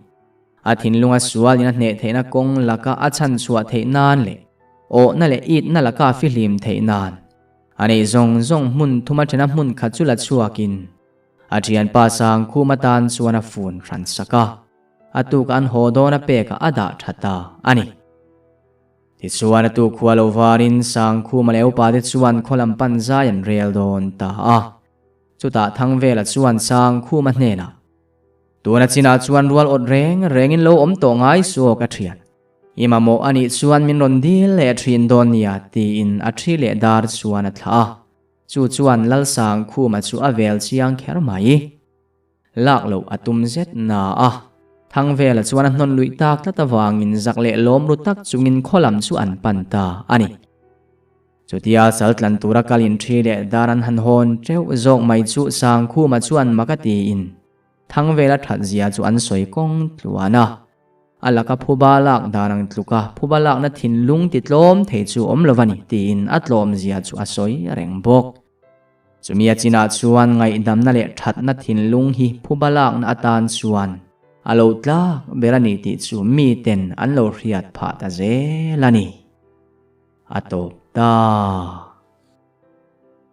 a thinlunga sualin a hneh theihna kawng laka a chhan chhuah theih nan leh awhna leh itna laka a fihlim theih nan a neih zawng zawng hmun thuma thena hmun khat chu la chhuakin a thianpa Sangkhuma tan chuan a fun hran sak a. A tuk an haw dawn a pekah a dah tha ta a ni. Tichuan a tuk khua lo varin Sangkhuma leh upate chuan khaw lam pan zai an rel dawn ta a. Chutah Thangvela chuan Sangkhuma hnenah, Tuna chinah chuan rual awt reng rengin lo awm tawh ngai suh aw ka thian. I mamawh a nih chuan min rawn dil leh thin dawn nia tiin a thi leh dar chuan a thlah a. Chu chuan Lalsangkhuma chu a vel chiang kher mai. Lak loh a tum zet na a. Thangvela chuan a hnawn luih tak tlat avangin zak leh lawm ru tak chungin khaw lam chu an pan ta a ni. Chutia sal tlan tura kal in thi leh dar an han hawn teuh zawk mai chu Sangkhuma chuan mak a tiin Thangvela that zia chu an sawi kawng tluan a. A laka phuba lak dan ang tluka phuba lakna thinlung ti tlawm thei chu awm lo va ni tiin a tlawm zia chu a sawi reng bawk. Chumi a chinah chuan ngaihdamna leh thatna thinlung hi phuba lakna atan chuan a lo tlak ber a ni tih chu miten an lo hriat phah ta zel a ni. A tawp ta.